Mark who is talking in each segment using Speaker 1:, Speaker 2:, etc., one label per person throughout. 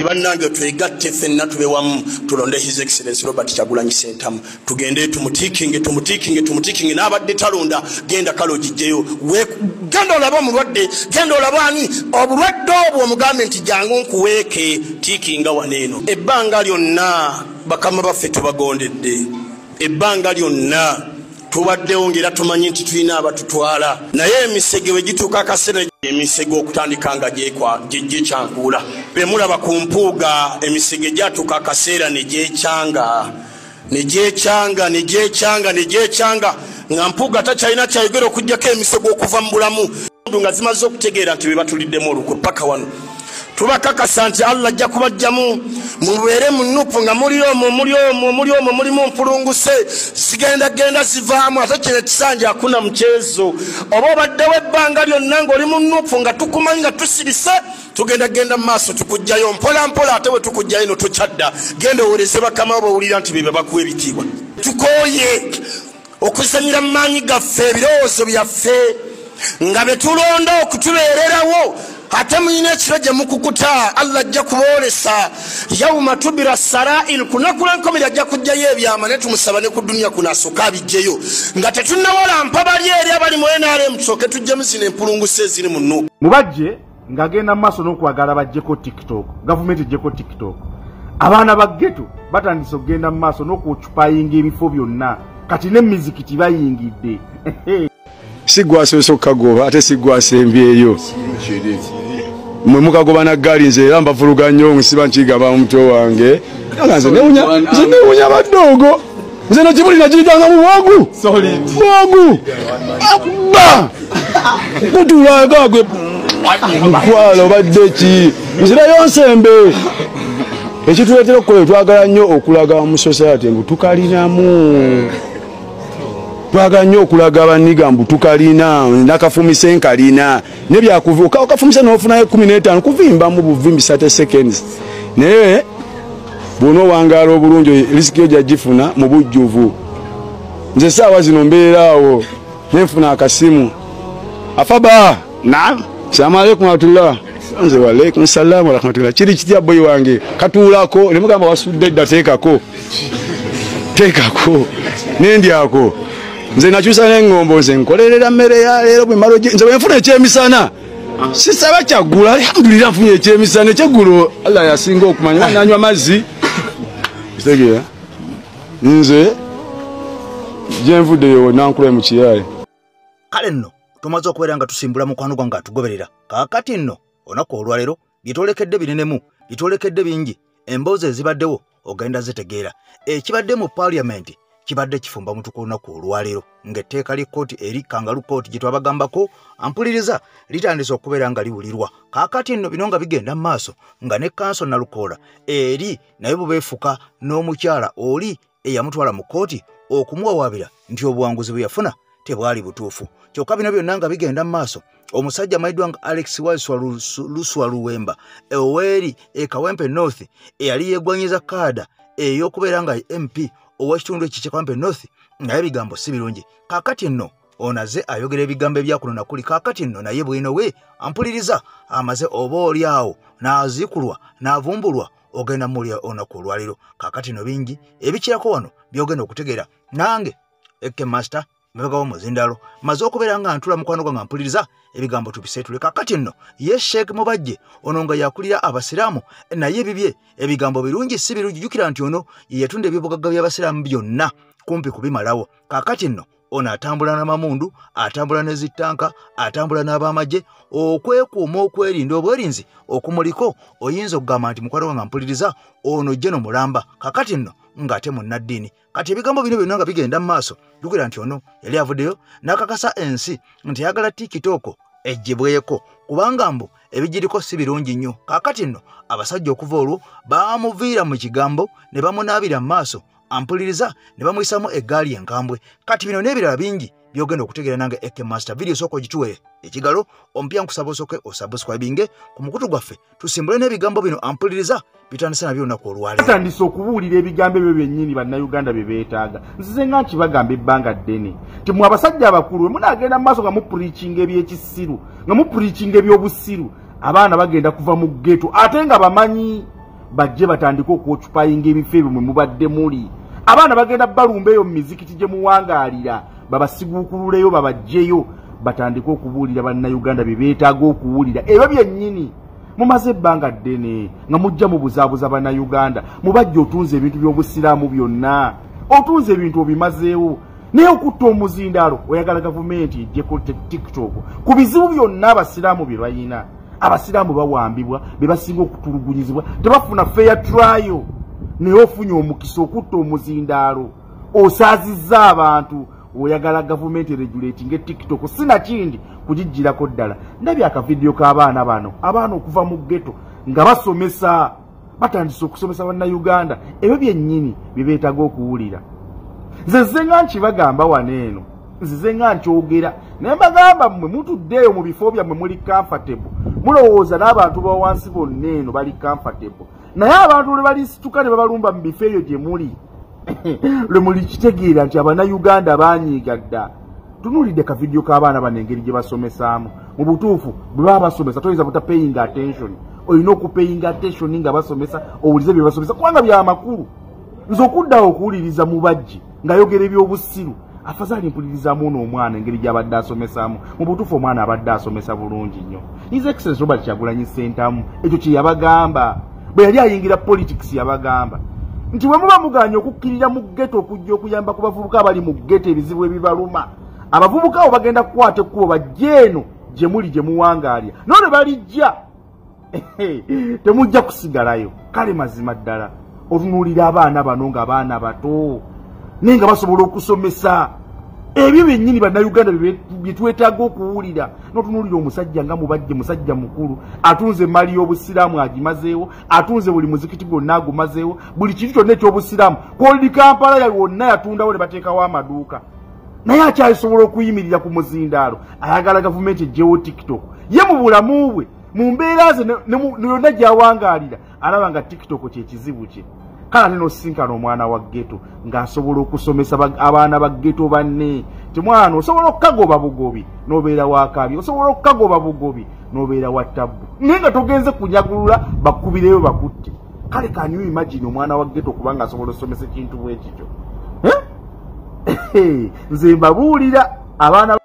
Speaker 1: Bannange, twegatte ffenna, tube wamu, tulonde His Excellence Robert Kyagulanyi Ssentamu. Tugende tumutikinge, tumutikinge, tumutikinge. N'abadde talonda, genda kale ogijjeyo. Genda olabe omulwadde, genda olabe ani obulwadde obwo, omugambe nti jangu nkuweeke tiikinga wano eno. Ebbanga lyonna bakama baffe tubagondedde, ebbanga lyonna tubaddewo ng'era tumanyi nti tulina abatutwala, naye emisege we gituuka akaseera, emisege okutandika nga gyekyankuula. Bemulaba ku Mpuuga, emisege gyatuuka akaseera ne gyekyanga, ne gyekyanga, ne gyekyanga, ne gyekyanga, nga Mpuuga takyalina kyayogera okugjako emisege okuva mu bulamu nga zimaze okutegeera nti be batuliddemu olukwe. Paka wano tubakakasa nti Allah ajja kubajjamu. Mubeere mu NUP nga muli omwo, muli omwo, muli omwo, mulimu mpulunguse zigenda genda zivaamu. Ate kino ekisanja akuna mukyezo, oba obaddewo ebbanga lyonna ng'oli mu NUP nga tukumanyi nga tusirise, tugenda genda mu maaso tukugjayo mpola mpola. Ate bwe tukugjayo no tokyadda, genda owereze bakama bawulira nti bebe bakuwa ebitiibwa. Tukooye okuzanyira mu maanyi gaffe, ebirowoozo byaffe, nga betulonda okutubeererawo. Ate muyina ekiro gye mukukuta, Allah ajja kuboolesa yauma tubira sarail, kunaku lwenkomera ajja kujjayo ebyama. Naye tumusaba ne ku duniya kuno asooke abijjeyo nga tetunnawala bali eri abali mu NRM. Tusooke tujjemu zino empulunguse eziri mu NUP.
Speaker 2: Mubajje ng'agenda mu maaso n'okwagala baggyeko TikTok, gavumenti eggyeko TikTok. Abaana ba ghetto batandise okugenda mu maaso n'okuoccupyinga ebifo byonna, kati n'emizikiti bayingidde.
Speaker 3: Si gwasoose okukagoba, ate si gwasembyeyo. Mwe mukagoba na ggaali, nze era mbavuluga nnyo, nsiba nkigamba mu mutwe wange nga nze newunya badoogo. Nze nokibuli nagiyitanga mu bwogu bwogu abba kutulaga gwe mukwalo obadde ki nzirayo nsembe. Ekituleetera okukola, twagala nnyo okulaga mu society ngu tukalinamu, twagala nnyo okulaga banniga mbu tukalina, nakafumise nkalina nebyakuva okafumise n'ofunayo 15 kuvimbamu buvimbi 30 seconds. Naye bw'onowangaala obulungi, risiki yo gyagifuna mu bujjuvu. Nze saawa zino mbeera awo nenfuna akasimu, "Afaba, naam, salamu aleikum warahmatullah." Nze, "Waalaikum salamu warahmatullah, kiri kitya boyi wange?" Katuulako nemugamba, "Wasudde dda, teekako, teekako." Nendyako. Nze nakyusa n'eŋŋombo, nze nkolerera mmere ya leero. Bwemala, nze bwenfuna ekyemisana sisaba kyaggula. Alhamdulillah, nfunye ekyemisana, ekyeggulo Allah yasinga okumanya. Nanywa mazzi. Kitegeera, nze gyenvuddeyo nankula mu kiyaye.
Speaker 4: Kale nno tumaze okubeera nga tusimbula mukwano gwange atugoberera. Kaakati nno olunaku olwaleero byetwolekedde binenemu, byetwolekedde bingi. Emboozi ezibaddewo ogenda zitegeera. Ekibadde mu paaliyamenti kibadde kifumba mutuku olunaku olwaleero, ng'etteeka ly'ekkooti eri kangaroo court gye twabagambako, ampuliriza, litandise okubeera nga liwulirwa. Kaakati nno bino nga bigenda mu maaso, nga ne kanso Nalukoola eri naye bubeefuka n'omukyala oli eyamutwala mu kkooti okumuwawaabira nti obuwanguzi bwe yafuna tebwali butuufu. Kyokka bino byonna nga bigenda mu maaso, omusajja amanyiddwa nga Alex Waiswa Luswa Luwemba oweeri e Kawempe North, eyali yeegwanyiza kaada ey'okubeera nga MP ow'ekitundu ekyo kye Kawempe North, naye ebigambo si birungi. Kaakati nno ono azze ayogera ebigambo ebyakuno nakuli. Kaakati nno naye bwino we ampuliriza amaze oba oli awo n'aziikulwa n'avumbulwa, ogenda muwulira olunaku olwaleero. Kaakati nno bingi ebikirako wano byogenda okutegeera nange Eke Master mabega w'omuzindalo. Maze okubeera nga ntula, mukwano gwange mpuliriza, ebigambo tubiseetule. Kaakati nno ye Sheekh Mubajje ono nga yakulira abasiraamu, naye ebibye ebigambo birungi si birungi. Jjukira nti ono ye yatunda ebyobugagga by'abasiraamu byonna kumpi kubimalawo. Kaakati nno ono atambula n'amamundu, atambula ne zittanka, atambula n'abamagye okwekuuma, okwerinda, obwerinzi okumuliko. Oyinza okugamba nti, mukwano gwange mpuliriza, ono jeno mulamba. Kaakati nno ng'ate munnaddiini. Kati ebigambo bino byonna nga bigenda mu maaso, jjukira nti ono yali avuddeyo n'akakasa ensi nti ayagala TikTok eggyibweko kubanga mbu ebigiriko si birungi nnyo. Kaakati nno abasajja okuva olwo baamuviira mu kigambo ne bamunaabira mu maaso, ampuliriza, ne bamuyisamu eggaali enkambwe. Kati bino n'ebirala bingi byogenda okutegeera nange Eke Master. Vidiyo sooka ogituwe ekigalo. Omupya, nkusaba osooke osubscribinge ku mukutu gwaffe, tusimbule n'ebigambo bino, ampuliriza, bitandise nabyo olunaku olwaleero.
Speaker 2: Batandise okubuulira ebigambo ebyo byennyini bannayuganda bye beetaaga. Nzize nga nkibagamba ebbanga ddene nti mwe abasajja abakulu bwe munaagenda mu maaso nga mupreachinga ebyekisiru, nga mupreachinga ebyobusiru, abaana bagenda kuva mu ghetto ate nga bamanyi. Bajje batandike okuoccupyinga ebifo ebyo mwe mubadde muli. Abaana bagenda balumba eyo mu mizikiti gye muwangaalira, babasiguukululeyo, babajjeyo, batandike okubuulira bannayuganda bye beetaaga okuwulira ebyo byennyini. Mumaze ebbanga ddene nga mujja mubuzaabuza bannayuganda. Mubajja otunze ebintu by'obusiraamu byonna, otunze ebintu obimazeewo, naye okutta omuzindaalo oyagala gavumenti ejjeko TikTok ku bizibu byonna abasiraamu bye balina. Abasiraamu bawambibwa, be basinga okutulugunyizibwa, tebafuna fair trial, naye ofunye omukisa okutta omuzindaalo, osaazizza abantu, oyagala gavumenti regulating TikTok. Sinakindi kugijjirako ddala. Ndabye akavidiyo k'abaana bano, abaana okuva mu ghetto nga basomesa, batandise okusomesa bannayuganda ebyo byennyini bye beetaaga okuwulira. Nze nze nga nkibagamba wano eno, nzize nga nkyogera, naye mbagamba mmwe mutuddeeyo mu bifo byammwe muli comfortable, mulowooza n'abantu ba wansi bonna eno bali comfortable, naye abantu lwe balisituka ne babalumba mu bifo ebyo gye muli, lwe mulikitegeera nti abannayuganda banyiiga dda. Tunuulidde kavidiyo k'abaana bano engeri gye basomesaamu. Mu butuufu bwe baba basomesa toyinza butapayinga attention, olina okupayinga attention nga basomesa, owulize bye basomesa kubanga byamakulu. Nze okuddawo okuwuliriza Mubajje ng'ayogera ebyobusiru, afazaali mpulirizamu ono omwana engeri gy'abadde asomesaamu. Mu butuufu omwana abadde asomesa bulungi nnyo. His Excellency Robert Kyagulanyi Ssentamu ekyo kye yabagamba bwe yali ayingira politics, yabagamba nti bwe muba mugaanye okukkirira mu ghetto okujja okuyamba ku bavubuka abali mu ghetto ebizibu ebibaluma, abavubuka abo bagenda kukwata ekkubo bajje eno gye muli gye muwangaalira, naye lwe balijja temujja kusigalayo. Kale mazima ddala otunuulira abaana bano nga baana bato naye nga basobola okusomesa ebyo byennyini bannayuganda bye twetaaga okuwulira. N'otunuulira omusajja nga Mubajje, musajja mukulu, atunze emmali y'obusiraamu agimazeewo, atunze buli muzikiti gwonna agumazeewo, buli kintu kyonna eky'obusiraamu koli Kampala wonna yatundawo ne bateekawo amaduuka, naye akyasobola okuyimirira ku muzindaalo ayagala gavumenti ejjewo TikTok. Ye mu bulamu bwe, mu mbeera ze yonna gy'awangaalira, alaba nga TikTok kye kizibu kye. Kale ate n'osisinkana omwana wa ghetto ng'asobola okusomesa abaana ba ghetto banne ti mwana osobola okukagoba bugobi n'obeera wa kabi, osobola okukagoba bugobi n'obeera wa tabbu, naye nga togenze kunyagulula bakubireyo bakutte. Kale can you imagine omwana wa ghetto kubanga asobola okusomesa ekintu bwe kityo? Nze mbabuulira abaana.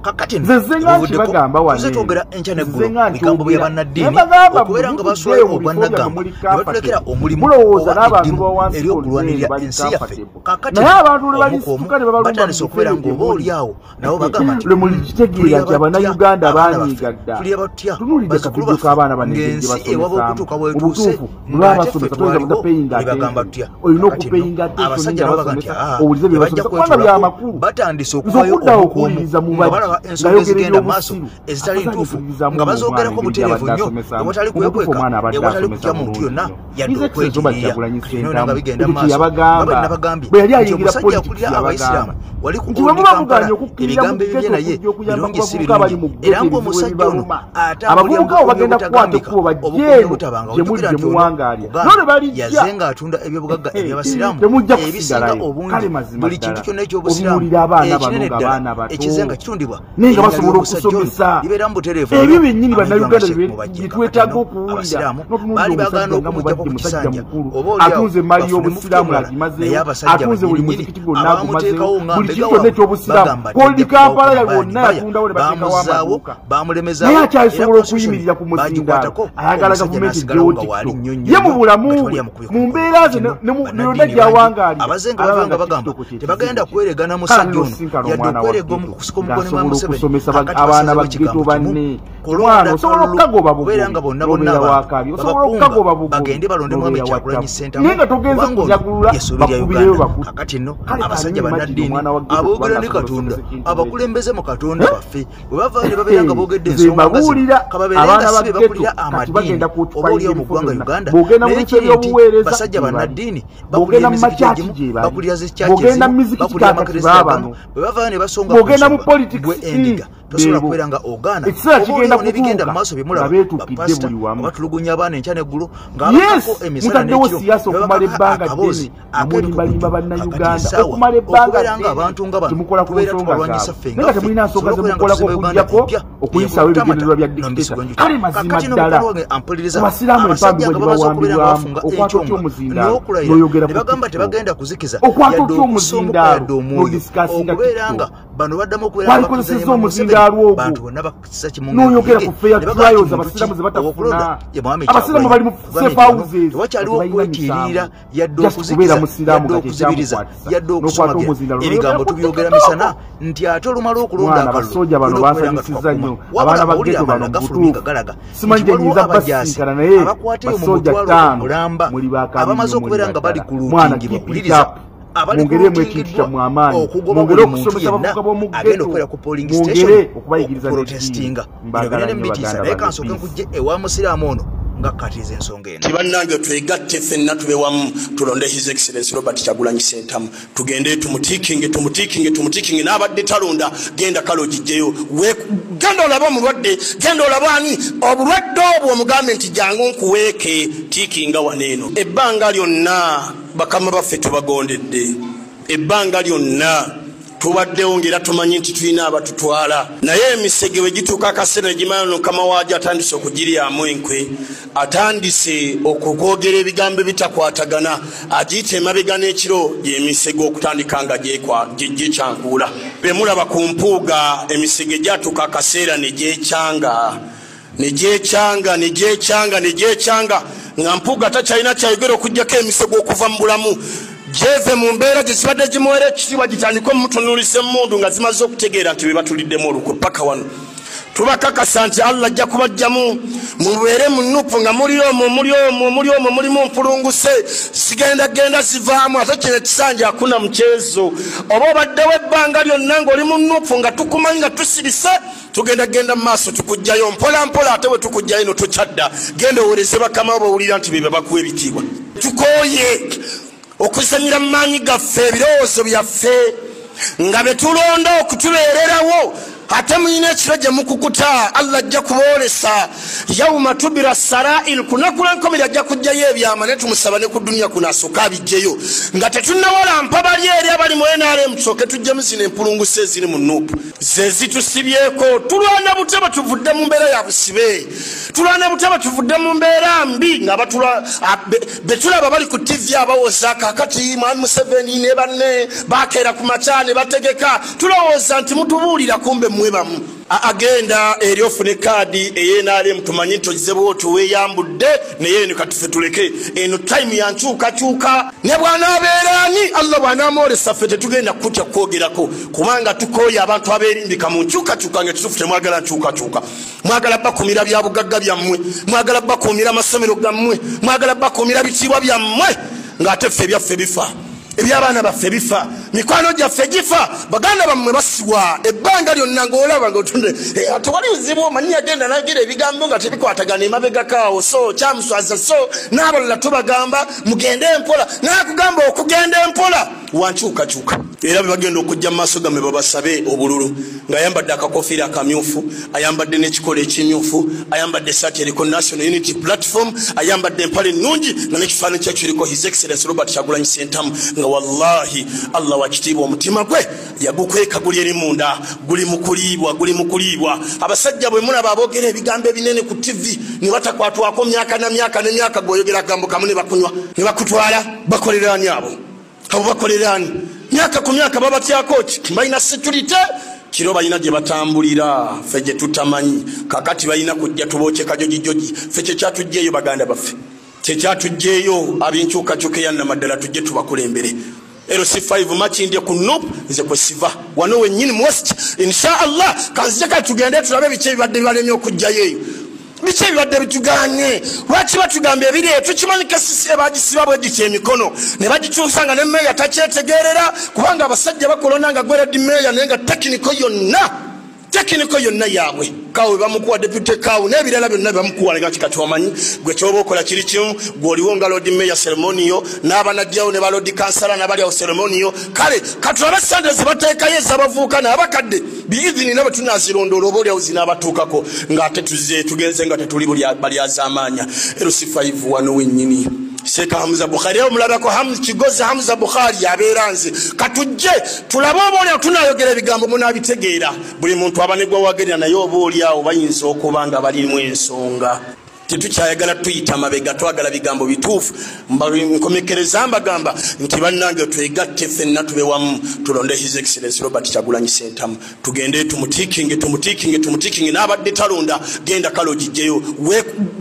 Speaker 4: Kakati
Speaker 2: Nze nze nga nkibagamba wano
Speaker 4: tuze
Speaker 2: eno.
Speaker 4: twogera enkya
Speaker 2: Nze
Speaker 4: neggulo
Speaker 2: nga
Speaker 4: bigambo bya
Speaker 2: nkyogera.
Speaker 4: bannaddiini
Speaker 2: Naye mbagamba
Speaker 4: okubeera nga
Speaker 2: mwe
Speaker 4: basulayo
Speaker 2: mutuddeeyo mu bifo
Speaker 4: obwannagamba
Speaker 2: byammwe muli
Speaker 4: ne batulekera
Speaker 2: comfortable.
Speaker 4: omulimu
Speaker 2: Mulowooza
Speaker 4: oba
Speaker 2: n'abantu
Speaker 4: eddimu
Speaker 2: ba wansi
Speaker 4: ery'okulwanirira
Speaker 2: bonna bali
Speaker 4: ensi yaffe.
Speaker 2: comfortable.
Speaker 4: Kakati
Speaker 2: Naye abantu lwe
Speaker 4: omu ku omu
Speaker 2: balisituka ne babalumba mu
Speaker 4: batandise
Speaker 2: bifo
Speaker 4: okubeera
Speaker 2: ebyo gye
Speaker 4: ng'oba
Speaker 2: muli,
Speaker 4: oli awo nabo bagamba nti
Speaker 2: lwe mulikitegeera nti
Speaker 4: tuli
Speaker 2: abannayuganda
Speaker 4: abaana
Speaker 2: banyiiga
Speaker 4: baffe,
Speaker 2: dda.
Speaker 4: tuli abatya
Speaker 2: Tunuulidde
Speaker 4: bazzukulu
Speaker 2: akavidiyo k'abaana
Speaker 4: baffe
Speaker 2: bano engeri gye
Speaker 4: ng'ensi ewaba
Speaker 2: basomesaamu.
Speaker 4: okutuuka
Speaker 2: Mu
Speaker 4: bwetuuse
Speaker 2: butuufu bwe baba
Speaker 4: ng'ate ffe
Speaker 2: basomesa toyinza
Speaker 4: twaliwo
Speaker 2: butapayinga
Speaker 4: nebagamba
Speaker 2: attention,
Speaker 4: tutya.
Speaker 2: olina
Speaker 4: Kakati nno
Speaker 2: okupayinga attention
Speaker 4: abasajja
Speaker 2: nga
Speaker 4: nabo baga nti
Speaker 2: basomesa,
Speaker 4: "Ah,
Speaker 2: owulize bye
Speaker 4: tebajja
Speaker 2: basomesa kubanga
Speaker 4: kwetulako."
Speaker 2: byamakulu.
Speaker 4: Batandise
Speaker 2: Nze
Speaker 4: okuvayo
Speaker 2: okuddawo
Speaker 4: omu ku omu
Speaker 2: okuwuliriza
Speaker 4: nga
Speaker 2: Mubajje
Speaker 4: balaba ensonga
Speaker 2: ng'ayogera
Speaker 4: ezigenda mu maaso
Speaker 2: ebyobusiru,
Speaker 4: ezitali
Speaker 2: afazaali
Speaker 4: ntuufu
Speaker 2: mpulirizamu
Speaker 4: nga
Speaker 2: omwana
Speaker 4: bazoogerako
Speaker 2: engeri
Speaker 4: butereevu
Speaker 2: gy'abadde
Speaker 4: nnyo
Speaker 2: asomesaamu.
Speaker 4: ewatali
Speaker 2: Mu butuufu
Speaker 4: kwekweka,
Speaker 2: omwana abadde
Speaker 4: ewatali
Speaker 2: asomesa
Speaker 4: kutya muntu
Speaker 2: bulungi
Speaker 4: yonna
Speaker 2: nnyo.
Speaker 4: yadde
Speaker 2: His Excellency Robert
Speaker 4: okwetiriya.
Speaker 2: Kyagulanyi
Speaker 4: Kati nno nga
Speaker 2: Ssentamu
Speaker 4: bigenda
Speaker 2: ekyo
Speaker 4: mu
Speaker 2: kye
Speaker 4: maaso nga
Speaker 2: yabagamba
Speaker 4: bwe nabagambye
Speaker 2: bwe yali
Speaker 4: nti
Speaker 2: ayingira
Speaker 4: omusajja
Speaker 2: politics,
Speaker 4: akulira abayisiraamu
Speaker 2: yabagamba
Speaker 4: wali ku
Speaker 2: nti bwe
Speaker 4: Old
Speaker 2: muba
Speaker 4: Kampala
Speaker 2: mugaanye okukkirira mu
Speaker 4: ebigambo ebibye
Speaker 2: ghetto
Speaker 4: naye
Speaker 2: okujja okuyamba ku
Speaker 4: birungi si
Speaker 2: bavubuka abali
Speaker 4: birungi
Speaker 2: mu
Speaker 4: era
Speaker 2: ghetto ebizibu
Speaker 4: ng'omusajja ono
Speaker 2: ebibaluma,
Speaker 4: atambulira
Speaker 2: abavubuka abo
Speaker 4: mu bukuumi
Speaker 2: bagenda kukwata
Speaker 4: obutagambika,
Speaker 2: ekkubo bajje
Speaker 4: obukuumi
Speaker 2: eno
Speaker 4: obutabanga.
Speaker 2: gye muli
Speaker 4: Ojjukira
Speaker 2: gye
Speaker 4: nti ono
Speaker 2: muwangaalira,
Speaker 4: kugamba
Speaker 2: naye lwe balijja
Speaker 4: yaze ng'atunda ebyobugagga eby'abasiraamu
Speaker 2: temujja
Speaker 4: ebisinga
Speaker 2: kusigalayo.
Speaker 4: obungi,
Speaker 2: Kale mazima
Speaker 4: buli kintu
Speaker 2: ddala
Speaker 4: kyonna ekyobusiraamu
Speaker 2: otunuulira abaana bano
Speaker 4: ekinene
Speaker 2: nga
Speaker 4: ddala
Speaker 2: baana bato
Speaker 4: ekize nga kitundibwa
Speaker 2: naye nga
Speaker 4: erinnya
Speaker 2: basobola
Speaker 4: ly'omusajja ono
Speaker 2: okusomesa
Speaker 4: libeera mu butereevu
Speaker 2: ebyo
Speaker 4: nnyo
Speaker 2: byennyini
Speaker 4: amanyiddwa nga
Speaker 2: bannayuganda
Speaker 4: Sheikh Mubajje.
Speaker 2: bye
Speaker 4: Kakati
Speaker 2: twetaaga
Speaker 4: nno
Speaker 2: okuwulira.
Speaker 4: abasiraamu
Speaker 2: N'otunuulira
Speaker 4: baali bagaana
Speaker 2: omusajja nga
Speaker 4: okumuggyako
Speaker 2: Mubajje,
Speaker 4: ku
Speaker 2: musajja
Speaker 4: kisanja
Speaker 2: mukulu,
Speaker 4: oba oli awo
Speaker 2: atunze emmali
Speaker 4: bafune mufti
Speaker 2: y'obusiraamu
Speaker 4: omulala, naye
Speaker 2: agimazeewo,
Speaker 4: abasajja
Speaker 2: atunze buli
Speaker 4: bannyininyini
Speaker 2: muzikiti gwonna agumazeewo,
Speaker 4: abamuteekawo nga
Speaker 2: buli
Speaker 4: mbega
Speaker 2: kintu kyonna
Speaker 4: waabwe
Speaker 2: ekyobusiraamu
Speaker 4: bagamba
Speaker 2: koli
Speaker 4: tajja
Speaker 2: Kampala
Speaker 4: kubawo
Speaker 2: wonna
Speaker 4: baya
Speaker 2: yatundawo ne bateekawo
Speaker 4: bamuzzaawo
Speaker 2: amaduuka, naye
Speaker 4: bamulemezaawo era
Speaker 2: akyasobola
Speaker 4: constitution
Speaker 2: okuyimirira ku muzindaalo
Speaker 4: bagikwatako
Speaker 2: ayagala
Speaker 4: omusajja
Speaker 2: gavumenti
Speaker 4: n'asigalawo
Speaker 2: ejjewo
Speaker 4: nga waali
Speaker 2: TikTok.
Speaker 4: nnyo nnyo
Speaker 2: Ye mu
Speaker 4: nnyo
Speaker 2: bulamu
Speaker 4: nga
Speaker 2: bwe,
Speaker 4: tewali amukubye ku
Speaker 2: mu
Speaker 4: mukono.
Speaker 2: mbeera ze
Speaker 4: Kati nno
Speaker 2: ne yonna
Speaker 4: bannaddiini bangi
Speaker 2: gy'awangaalira
Speaker 4: abaze nga
Speaker 2: alaba
Speaker 4: bava nga
Speaker 2: nga
Speaker 4: bagamba
Speaker 2: TikTok kye
Speaker 4: tebagenda
Speaker 2: kizibu kye.
Speaker 4: kweregana
Speaker 2: Kale
Speaker 4: musajja ono
Speaker 2: n'osisinkana
Speaker 4: yadde
Speaker 2: omwana wa
Speaker 4: okwerega
Speaker 2: ghetto
Speaker 4: omukusika omukono gwa
Speaker 2: ng'asobola
Speaker 4: Museveni.
Speaker 2: okusomesa
Speaker 4: Kakati
Speaker 2: abaana
Speaker 4: basazeewo
Speaker 2: ba ghetto
Speaker 4: ekigambo kimu
Speaker 2: banne,
Speaker 4: kulonda
Speaker 2: mwana osobola
Speaker 4: kalulu
Speaker 2: okukagoba
Speaker 4: kubeera
Speaker 2: bugobi
Speaker 4: nga bonna bonna
Speaker 2: n'obeera
Speaker 4: abantu
Speaker 2: wakabi, osobola
Speaker 4: babakunga
Speaker 2: okukagoba bugobi
Speaker 4: bagende balonde mwami
Speaker 2: n'obeera wa
Speaker 4: Kyagulanyi
Speaker 2: ttabu,
Speaker 4: Ssentamu
Speaker 2: naye nga togenze
Speaker 4: kubanga ono
Speaker 2: kunyagulula
Speaker 4: ye ssuubi lya
Speaker 2: bakubireyo
Speaker 4: Uganda.
Speaker 2: bakutte.
Speaker 4: Kakati nno
Speaker 2: Kale
Speaker 4: abasajja
Speaker 2: can you imagine
Speaker 4: bannaddiini
Speaker 2: omwana wa ghetto
Speaker 4: aboogera
Speaker 2: kubanga
Speaker 4: ne
Speaker 2: asobola
Speaker 4: Katonda
Speaker 2: okusomesa ekintu bwekityo?
Speaker 4: abakulembeze mu Katonda baffe bwe bavaayo ne babeera nga boogedde
Speaker 2: Nze
Speaker 4: ensonga nga zino
Speaker 2: mbabuulira
Speaker 4: kababeere nga
Speaker 2: abaana
Speaker 4: si
Speaker 2: ba
Speaker 4: be
Speaker 2: ghetto
Speaker 4: bakulira
Speaker 2: kati
Speaker 4: amadiini
Speaker 2: bagenda
Speaker 4: oba oliawo
Speaker 2: kuoccupyinga
Speaker 4: mu
Speaker 2: ebifo
Speaker 4: ggwanga
Speaker 2: byonna.
Speaker 4: Uganda,
Speaker 2: Bw'ogenda mu
Speaker 4: naye
Speaker 2: bifo
Speaker 4: kiri nti
Speaker 2: eby'obuweereza
Speaker 4: basajja
Speaker 2: gye bali,
Speaker 4: bannaddiini bakulira
Speaker 2: bw'ogenda mu
Speaker 4: emizikiti
Speaker 2: makyaki
Speaker 4: egimu,
Speaker 2: gye bali,
Speaker 4: bakulira zikyaki
Speaker 2: bw'ogenda mu
Speaker 4: ezimu,
Speaker 2: mizikiti
Speaker 4: bakulira
Speaker 2: kaakati
Speaker 4: amakereziya agamu
Speaker 2: baabano,
Speaker 4: bwe bavaayo ne basonga ku
Speaker 2: bw'ogenda mu
Speaker 4: nsonga
Speaker 2: politics
Speaker 4: gwe endiga Tosobola kubeera nga ogaana
Speaker 2: Ekiseera kigenda
Speaker 4: n'ebigenda mu
Speaker 2: kutuuka
Speaker 4: maaso
Speaker 2: nga
Speaker 4: byemulaba
Speaker 2: beetuukidde
Speaker 4: bapasita
Speaker 2: buli wamu.
Speaker 4: abatulugunya abaana enkya n'eggulu nga
Speaker 2: Yes,
Speaker 4: abakako emisana
Speaker 2: mutaddewo
Speaker 4: n'ekiro
Speaker 2: siyaasa
Speaker 4: ne
Speaker 2: okumala
Speaker 4: babakaka
Speaker 2: ebbanga
Speaker 4: akaboozi
Speaker 2: ddene nga mulimbalimba
Speaker 4: ak'ebikukutu.
Speaker 2: Bannayuganda
Speaker 4: Kakati essaawa
Speaker 2: okumala ebbanga
Speaker 4: okubeera nga
Speaker 2: ddene
Speaker 4: abantu nga bano
Speaker 2: temukola ku
Speaker 4: tubeera
Speaker 2: nsonga
Speaker 4: tubalwanyisa
Speaker 2: zaabwe,
Speaker 4: ffe
Speaker 2: naye
Speaker 4: nga
Speaker 2: nga
Speaker 4: ffe
Speaker 2: temulina nsonga
Speaker 4: tusobole okubeera nga
Speaker 2: zemukolako
Speaker 4: tuziba Uganda
Speaker 2: okuggyako
Speaker 4: empya
Speaker 2: okuyisaawo
Speaker 4: eyakutamata
Speaker 2: ebigendererwa bya
Speaker 4: nomubisi
Speaker 2: dictator.
Speaker 4: gw'enjuki.
Speaker 2: Kale mazima
Speaker 4: Kakati
Speaker 2: ddala,
Speaker 4: n'omukwano wange ampuliriza,
Speaker 2: ku basiraamu
Speaker 4: abasajja
Speaker 2: empambi
Speaker 4: nga
Speaker 2: bwe
Speaker 4: bamaze okubeera nga
Speaker 2: gibawambibwamu,
Speaker 4: bafunga
Speaker 2: okwata otya
Speaker 4: enkyonga
Speaker 2: omuzindaalo
Speaker 4: n'okulayira
Speaker 2: n'oyogera
Speaker 4: ne
Speaker 2: ku
Speaker 4: bagamba
Speaker 2: TikTok,
Speaker 4: tebagenda kuzikiza
Speaker 2: okwata
Speaker 4: yadde
Speaker 2: otya
Speaker 4: okussa omukka
Speaker 2: omuzindaalo
Speaker 4: yadde omwoyo
Speaker 2: n'odisikasinga
Speaker 4: okubeera nga
Speaker 2: TikTok,
Speaker 4: bano baddamu okubeera nga
Speaker 2: walikozesezza
Speaker 4: bakkiriza
Speaker 2: omuzindaalo
Speaker 4: Museveni
Speaker 2: ogwo
Speaker 4: bantu bonna bakisa kimu
Speaker 2: n'oyogera ku fair
Speaker 4: ne bagamba nti
Speaker 2: trials
Speaker 4: muntu
Speaker 2: abasiraamu
Speaker 4: ki
Speaker 2: ze batafuna.
Speaker 4: owokulonda ye mwami
Speaker 2: Abasiraamu
Speaker 4: Kyagulanyi.
Speaker 2: bali mu
Speaker 4: Kugambye
Speaker 2: safe
Speaker 4: nti wano
Speaker 2: houses
Speaker 4: tewakyaliwo
Speaker 2: nga tebalina
Speaker 4: okwetiirira
Speaker 2: misango,
Speaker 4: yadde
Speaker 2: just kubeera
Speaker 4: okuzikiza
Speaker 2: musiraamu
Speaker 4: yadde
Speaker 2: nga
Speaker 4: okuzibiriza
Speaker 2: kyekyamukwatisa
Speaker 4: yadde
Speaker 2: n'okwata
Speaker 4: okusumagira
Speaker 2: omuzindaalo
Speaker 4: ebigambo
Speaker 2: n'oyogera ku
Speaker 4: tubyogera
Speaker 2: TikTok.
Speaker 4: misana nti ate olumala okulonda
Speaker 2: Mwana,
Speaker 4: akalulu
Speaker 2: abasooja bano
Speaker 4: tulina okubeera nga
Speaker 2: bansanyusizza
Speaker 4: tukakuma.
Speaker 2: nnyo.
Speaker 4: Wabula
Speaker 2: Abaana ba
Speaker 4: amawulire
Speaker 2: ghetto bano
Speaker 4: amalala
Speaker 2: mu
Speaker 4: gafulumye nga
Speaker 2: butuufu
Speaker 4: galaga
Speaker 2: simanyi
Speaker 4: nti
Speaker 2: gye
Speaker 4: waliwo
Speaker 2: nnyinza
Speaker 4: abajaasi
Speaker 2: basinkana, naye
Speaker 4: abakwata eyo mu
Speaker 2: basooja
Speaker 4: mutwalo
Speaker 2: 5
Speaker 4: omulamba
Speaker 2: muli bakabi
Speaker 4: abamaze
Speaker 2: nnyo, muli
Speaker 4: okubeera nga bali
Speaker 2: baddala.
Speaker 4: ku
Speaker 2: Mwana,
Speaker 4: lutingibwa
Speaker 2: keep it
Speaker 4: wuliriza
Speaker 2: up.
Speaker 4: abali ku
Speaker 2: Mwongeremu ekintu
Speaker 4: lutingiddwa
Speaker 2: kyammwe amaanyi,
Speaker 4: okugoba
Speaker 2: mwongere
Speaker 4: buli muntu
Speaker 2: okusomesa
Speaker 4: yenna
Speaker 2: abavubuka b'omu
Speaker 4: agenda
Speaker 2: ghetto,
Speaker 4: okubeera ku polling
Speaker 2: mwongere
Speaker 4: station
Speaker 2: okubayigiriza n'eddiini.
Speaker 4: okuprotestinga. Bino
Speaker 2: Mbaagala
Speaker 4: binene
Speaker 2: nnyo
Speaker 4: mubitiisa,
Speaker 2: baganda
Speaker 4: naye
Speaker 2: bange.
Speaker 4: kansooke
Speaker 2: Peace.
Speaker 4: nkujje ewa musiraamu ono nga kkatiriza ensonga eno.
Speaker 1: Tibannange, twegatte ffenna tube wamu tulonde His Excellence Robert Kyagulanyi Sentamu. Tugende tumutiikinge, tumutiikinge, tumutiikinge. N'abadde talonda, genda kale ogijjeyo. Genda olabe omulwadde, genda olabe ani obulwadde obwo, omugambe nti jangu nkuweeke tiikinga wano eno. Ebbanga lyonna bakama baffe tubagondedde, ebbanga lyonna tubaddewo ngaera tumanyi nti tulina abatutwala, naye emisege bwe gituuka akaseera negimala, mukama waagyo atandise okugiryamu enkwe, atandise okukwogera ebigambo ebitakwatagana, agiyita emabega n'ekiro, gyemisege okutandika nga gyekyankuula. Bemulaba ku mpuuga, emisege gyatuuka akaseera ne gyekyanga, ne gyekyanga, ne gyekyanga, ne gyekyanga, nga mpuuga takyalina kyayogera okugjako emisege okuva mu bulamu, gyeve mu mbeera gye zibadde gimuwera ekitiibwa, gitandike omutunuulisa emmundu nga zimaze okutegeera nti be batuliddemu olukwe. Paka wano tubakakasa nti Allah ajja kubajjamu, mubeere mu nupu nga muli omwo, muli omwo, muli omwo, mulimu mpulunguse zigenda genda zivaamu. Ate kino ekisanja akuna mukyezo, oba obaddewo ebbanga lyonna ng'oli mu nupu nga tukumanyi nga tusirise, tugenda genda mu maaso tukugjayo mpola mpola. Ate bwe tukugjayo no tokyadda, genda owereze bakama bo bawulira nti be bakuwa ebitiibwa. Tukooye okuzanyira mu maanyi gaffe, ebirowoozo byaffe nga betulonda okutubeererawo. Ate mulina ekiro gye mukukuta, Allah ajja kuboolesa yauma tubira sarail, kunaku lwenkomere ajja kugjayo ebyama, naye tumusaba ne ku duniya kuno asooke abijjeyo nga tetunnawala bali eri abali mu NRM. Tusooke tujjemu zino empulunguse eziri mu nuupu, ze zitusibyeko. Tulwana buteba tuvudde mu mbeera ya busibe, tulwana buteba tuvudde mu mbeera mbi nga betulaba bali ku TV abawoza kakati mwami Museveni ne banne bakeera ku makya ne bategeka, tulowooza nti mutubuulira, kumbe mmwe bamu. Agenda eri ofune kaadi ey'NRM, tumanye nti ogize bwoti weeyambudde, naye eno katufe tuleke eno time ya nkyukakyuka. Ne bw'anaabeera ani, Allah bw'anaamwolesa, ffe tetugenda kutya kwogerako, kubanga tukooye abantu abeerimbika mu nkyukakyuka nga ekituufu temwagala nkyukakyuka. Mwagala bakuumira bya bugagga byammwe, mwagala bakuumira amasomero gammwe, mwagala bakuumira bitiibwa byammwe, ng'ate ffe ebyaffe bifa, ebyabaana baffe bifa, mikwano gyaffe gifa, baganda bammwe basibwa ebbanga lyonna ngaolaba ngaotunde tewali buzibu. Omanyi yagenda nagira ebigambo nga tebikwatagana emabegakaawo, so kyamuswaza. So n'abalala tubagamba mugende empola, nakugamba okugenda empola wankyukakyuka. Era bwe bagenda okujja mu maaso gammwe babasabe obululu, ng'ayambadde akakofiira akamyufu, ayambadde n'ekikolo ekimyufu, ayambadde esaati eriko National Unity Platform, ayambadde empale ennungi nga n'ekifaananyi kye kiriko His Excellence Robert Kyagulanyi Sentamu, nga wallahi Allah wakitiibwa omutima gwe yagukweka guli eri munda, guli mu kuliibwa, guli mu kuliibwa. Abasajja bwe mulaba aboogera ebigambo ebinene ku TV ne batakwatwako myaka na myaka n'emyaka, gweoyogera agambo kamu ne bakunywa ne bakutwala, bakolerani abo? Abo bakolerani? Myaka ku myaka babatyako ki? Balina security kiro, balina gye batambulira ffe gye tutamanyi. Kakati balina kujja tubookye kajojijoji. Ffe kyekyatujjeeyo baganda baffe, kyekyatujjeeyo ab'enkyukakyuka eyannamaddala, tujje tubakulembere. LC5 Makindye ku NUP, nze kwe siva wano wennyini mu West, insha Allah. Kanzije kati tugende tulabe biki ebibadde bibalemye okujjayo eyo, biki ebibadde bituganye, lwaki batugamba ebiri eyo. Tukimanyi KCCA bagisiba bwe gityo emikono ne bagikyusa nga ne meeya takyetegerera, kubanga abasajja bakolona nga gwe lady meeya, naye nga technical yonna Tekiniko yonna yaabwe kawe bamukuwa deputy kawe n'ebirala byonna bamukuwa nga kikati omanyi gwe kyoba okola kiri kimu gw'oliwo nga Lord Mayor ceremonial n'abanajjawo ne ba Lord Kansala n'abali awo ceremonial. Kale katulabe sente zibateekayo ez'abavubuka n'abakadde biidhini nabo tunazirondoola oba oliawo zinaabatuukako ng'ate tuzze tugenze nga tetuli balyazaamaanya. LC5 wano wennyini Sheikh Hamza Bukhari omulabako Kigozi Hamza Bukhari abeera nze katujje tulabe oba oliawo tunayogera ebigambo munaabitegeera. Buli muntu aba ne gwawagerera naye oba oliawo bayinza okuba nga balimu ensonga. Tetukyayagala tuyita mabega, twagala bigambo bituufu. Nkomekereza mbagamba nti bannange twegatte ffenna tube wamu tulonde His Excellency Robert Kyagulanyi Ssentamu, tugende tumutikinge tumutikinge tumutikinge n'abadde talonda genda kale ogijjeyo,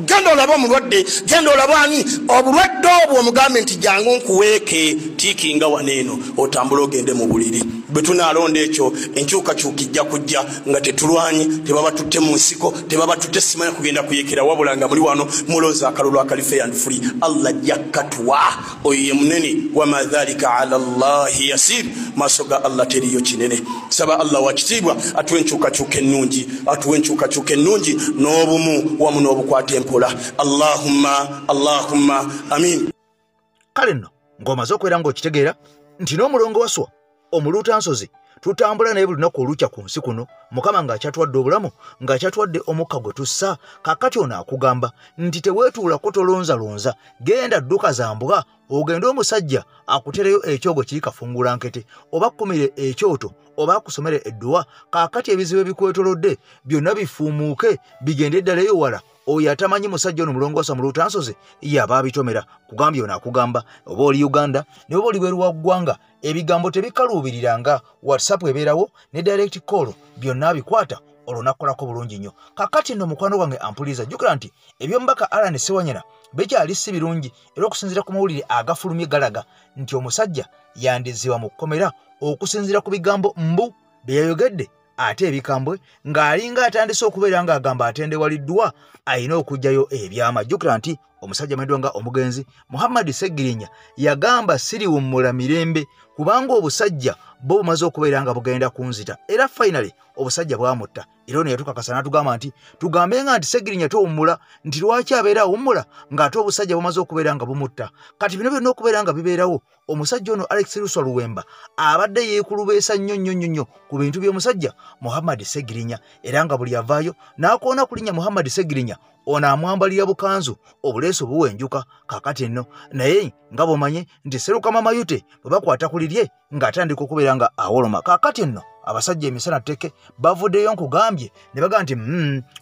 Speaker 1: genda olabe omulwadde, genda olabe ani obulwadde obwo omugambe nti jangu nkuweeke tiikinga wano eno otambule ogende mu buliri. Bwe tunaalonda ekyo enkyukakyuka ijja kujja nga tetulwanye, tebabatutte mu nsiko, tebabatutte simanya kugenda kuyekera, wabula nga muli wano mulooza akalulu akali fair and free. Allah ajja katuwa oyo ye munene, wama dhalika ala Allahi yasir, maaso ga Allah teriyo kinene. Saba Allah wa kitiibwa atuwe enkyukakyuka ennungi, atuwe enkyukakyuka ennungi n'obumu wamu n'obukwata empola. Allahumma Allahumma amin.
Speaker 4: Kale nno ng'omaze okubeera ng'okitegeera nti n'omulongo waswa omuluutansozi tutambula naye buli lunaku olukya ku nsi kuno, Mukama ng'akyatwadde obulamu, ng'akyatwadde omukka gwe tussa. Kaakati ono akugamba nti teweetuulako tolonzalonza, genda dduka za mbwa ogende omusajja akutereyo ekyogo kiri kafungula nkete, oba akkumire ekyoto, oba akusomere edduwa. Kaakati ebizibu ebikwetolodde byonna bifuumuuke bigende ddala eyo wala. Oyo atamanyi musajja ono mulongoosa muluutansozi yaba abitomera. Kugambye ono akugamba oba oli Uganda ne oba oli bweru wa ggwanga, ebigambo tebikaluubiriranga, WhatsApp ebeerawo ne direct call byonna abikwata olwo nakkolako bulungi nnyo. Kaakati nno mukwano gwange ampuliza, jjukira nti eby'omubaka Allan Ssewanyana bikyali si birungi, era okusinziira ku mawulire agafulumye galaga nti omusajja yandizibwa mu kkomera okusinziira ku bigambo mbu bye yayogedde ate ebikambwe, ng'alinga atandise okubeera ng'agamba atendewaliddwa alina okuggyayo ebyama. Jjukira nti omusajja amanyiddwa nga omugenzi Muhammad Ssegirinya yagamba siriwummula mirembe kubanga obusajja bo bumaze okubeera nga bugenda kunzita, era finally obusajja bwamutta. Era ono yatukakasa n'atugamba nti tugambe nga nti Ssegirinya towummula, nti lwaki abeera awummula ng'ate obusajja bumaze okubeera nga bumutta. Kati bino byonna okubeera nga bibeerawo, omusajja ono Alex Luswa Luwemba abadde yeekulubeesa nnyo nnyo nnyo nnyo ku bintu by'omusajja Muhammad Ssegirinya, era nga buli avaayo n'akoona ku linnya Muhammad Ssegirinya ono amwambalira bukanzu obuleeso buwenjuka. Kaakati nno naye nga bw'omanye nti Sserukama Mayute bwe bakwata ku lirye ng'atandika okubeera nga awoloma. Kaakati nno abasajja emisana tteke bavuddeyo nkugambye ne bagamba nti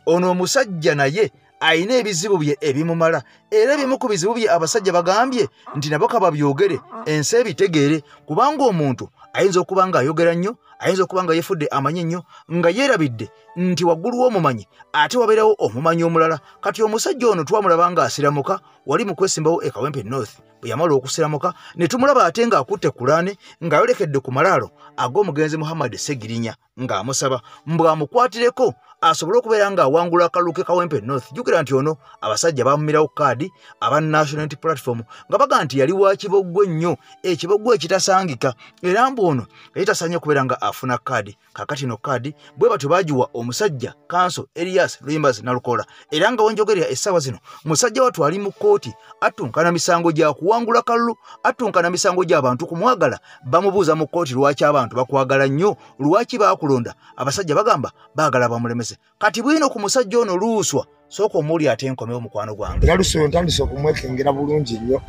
Speaker 4: ono omusajja naye alina ebizibu bye ebimumala, era ebimu ku bizibu bye abasajja bagambye nti nabo kababyogere ensi ebitegeere, kubanga omuntu ayinza okuba ng'ayogera nnyo, ayinza okuba nga yeefudde amanyi nnyo nga yeerabidde nti waggulu w'omumanyi ate wabeerawo omumanyi omulala. Kati omusajja ono twamulaba ng'asiramuka wali mu kwesimbawo e Kawempe North, bwe yamala okusiramuka ne tumulaba ate ng'akutte kulaane ng'ayolekedde ku malaalo ag'omugenzi Muhammad Ssegirinya ng'amusaba mbw amukwatireko asobole okubeera ng'awangula akalulu ke Kawempe North. Jjukira nti ono abasajja bamumirawo kaadi aba National Unity Platform nga bagamba nti yali wa kiboggwe nnyo, ekiboggwe ekitasangika, era mbu ono yali tasaanye okubeera nga afuna kaadi. Kaakati no kaadi bwe batyo baagiwa omusajja Kanso Elias Luyimbazi Nalukoola, era nga wenjogerera essaawa zino musajja wattu ali mu kkooti attunkana misango gya kuwangula kalulu, attunkana misango gy'abantu kumwagala. Bamubuuza mu kkooti lwaki abantu bakwagala nnyo, lwaki baakulonda. Abasajja bagamba baagala bamulemese. Kati bwino ku musajja ono Luswa, sooka omuwulire ate nkomewo mukwano gwange.
Speaker 5: Era Luswa ntandise okumwekengera bulungi nnyo,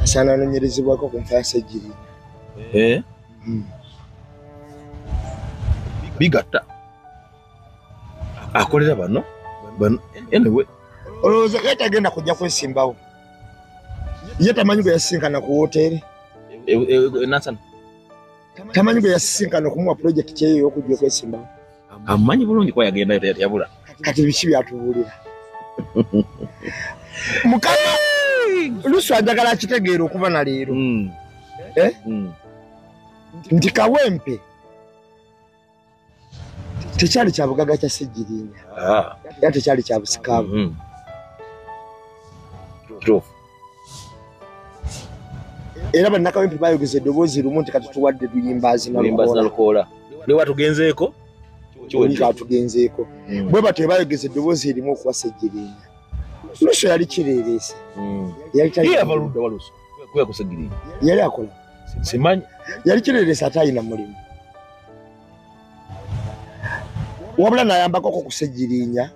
Speaker 5: asaana anoonyerezebwako ku nfa ya Ssegirinya.
Speaker 6: Bigatta akolera bano anyway.
Speaker 5: Olowooza ye tagenda kujja kwesimbawo, ye tamanyi gwe yasisinkana ku wooteeri, tamanyi gwe yasisinkana okumuwa pulojekiti eyo ey'okujja okwesimbawo.
Speaker 6: Amumanyi bulungi kuba yagenda yabula.
Speaker 5: Kati biki byatubuulira? Mukama Luswa njagala akitegeera okuva na leero nti Kawempe tekyali kya bugagga kya Ssegirinya, era tekyali kya busikaabu. Era bannakawempe bayogeza eddoboozi lumu nti kati tuwadde Luyimbazi Nalukoola.
Speaker 6: Lewa tugenzeeko
Speaker 5: Atugenzeeko bwe batyo bayogeza eddoboozi erimu okuwa Ssegirinya. Luswa yali kireereese. Yali akola yali kireereese ate alina mulimu, wabula n'ayambakoko ku Ssegirinya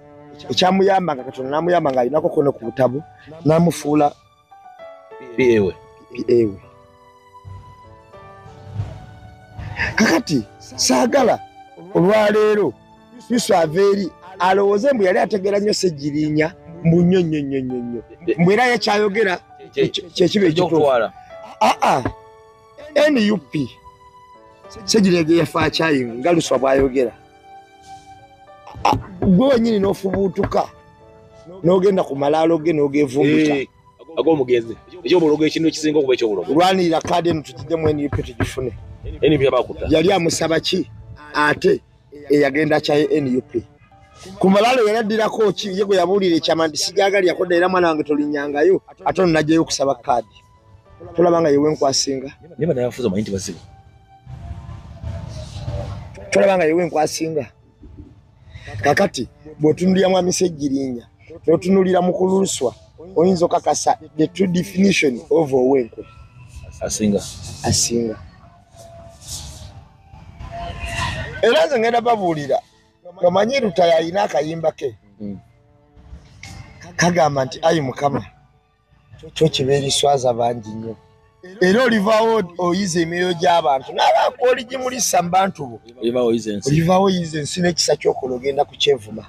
Speaker 5: ekyamuyamba nga Katonda n'amuyamba ng'alinako kono ku butabo n'amufuula
Speaker 6: PA
Speaker 5: we. Kakati saagala olwaleero Luswa ava eri alowooze mbu yali ategeera nnyo Ssegirinya mbu nnyo nnyo nnyo nnyo nnyo mbu era yekyayogera kyekiba ekituufu. Aa NUP Ssegirinya gye yafa akyayinga nga Luswa bw'ayogera, gwe wennyini n'ofubuutuka n'ogenda ku malaalo ge n'ogeevumbika
Speaker 6: ag'omugenzi. Ekyobulogo ekintu ekisinga okuba ekyobulogo.
Speaker 5: Lwanirira kaadi eno tugijjemu NUP tugifune.
Speaker 6: NUP yabakuta.
Speaker 5: Yali amusaba ki ate eyagenda akyaye NUP ku malaalo? Yali addirako ki? Ye gwe yabuulira ekyama nti sijaagali yakodda era mwana wange tolinyangayo, ate ono n'ajjayo okusaba kaadi. Tolaba nga yewe nkwasinga?
Speaker 6: Naye bannabyabufuzi omanyi nti bazibu.
Speaker 5: Tolaba nga yewe nkwasinga? Kakati bw'otunuulira Mwami Ssegirinya n'otunuulira Mukulu Luswa, oyinza okakasa the true definition of owenkwe.
Speaker 6: Asinga.
Speaker 5: Asinga. Era nze ngenda babuulira, omanyi Lutaya alina akayimba ke kagamba nti ayi Mukama kyo kibeera iswaza bangi nnyo, era olivaawo oyiza emyoyo gy'abantu n'abaako oligimulisa mu bantu bo, olivaawo oyiza ensi n'ekisa ky'okola ogenda kukyevuma.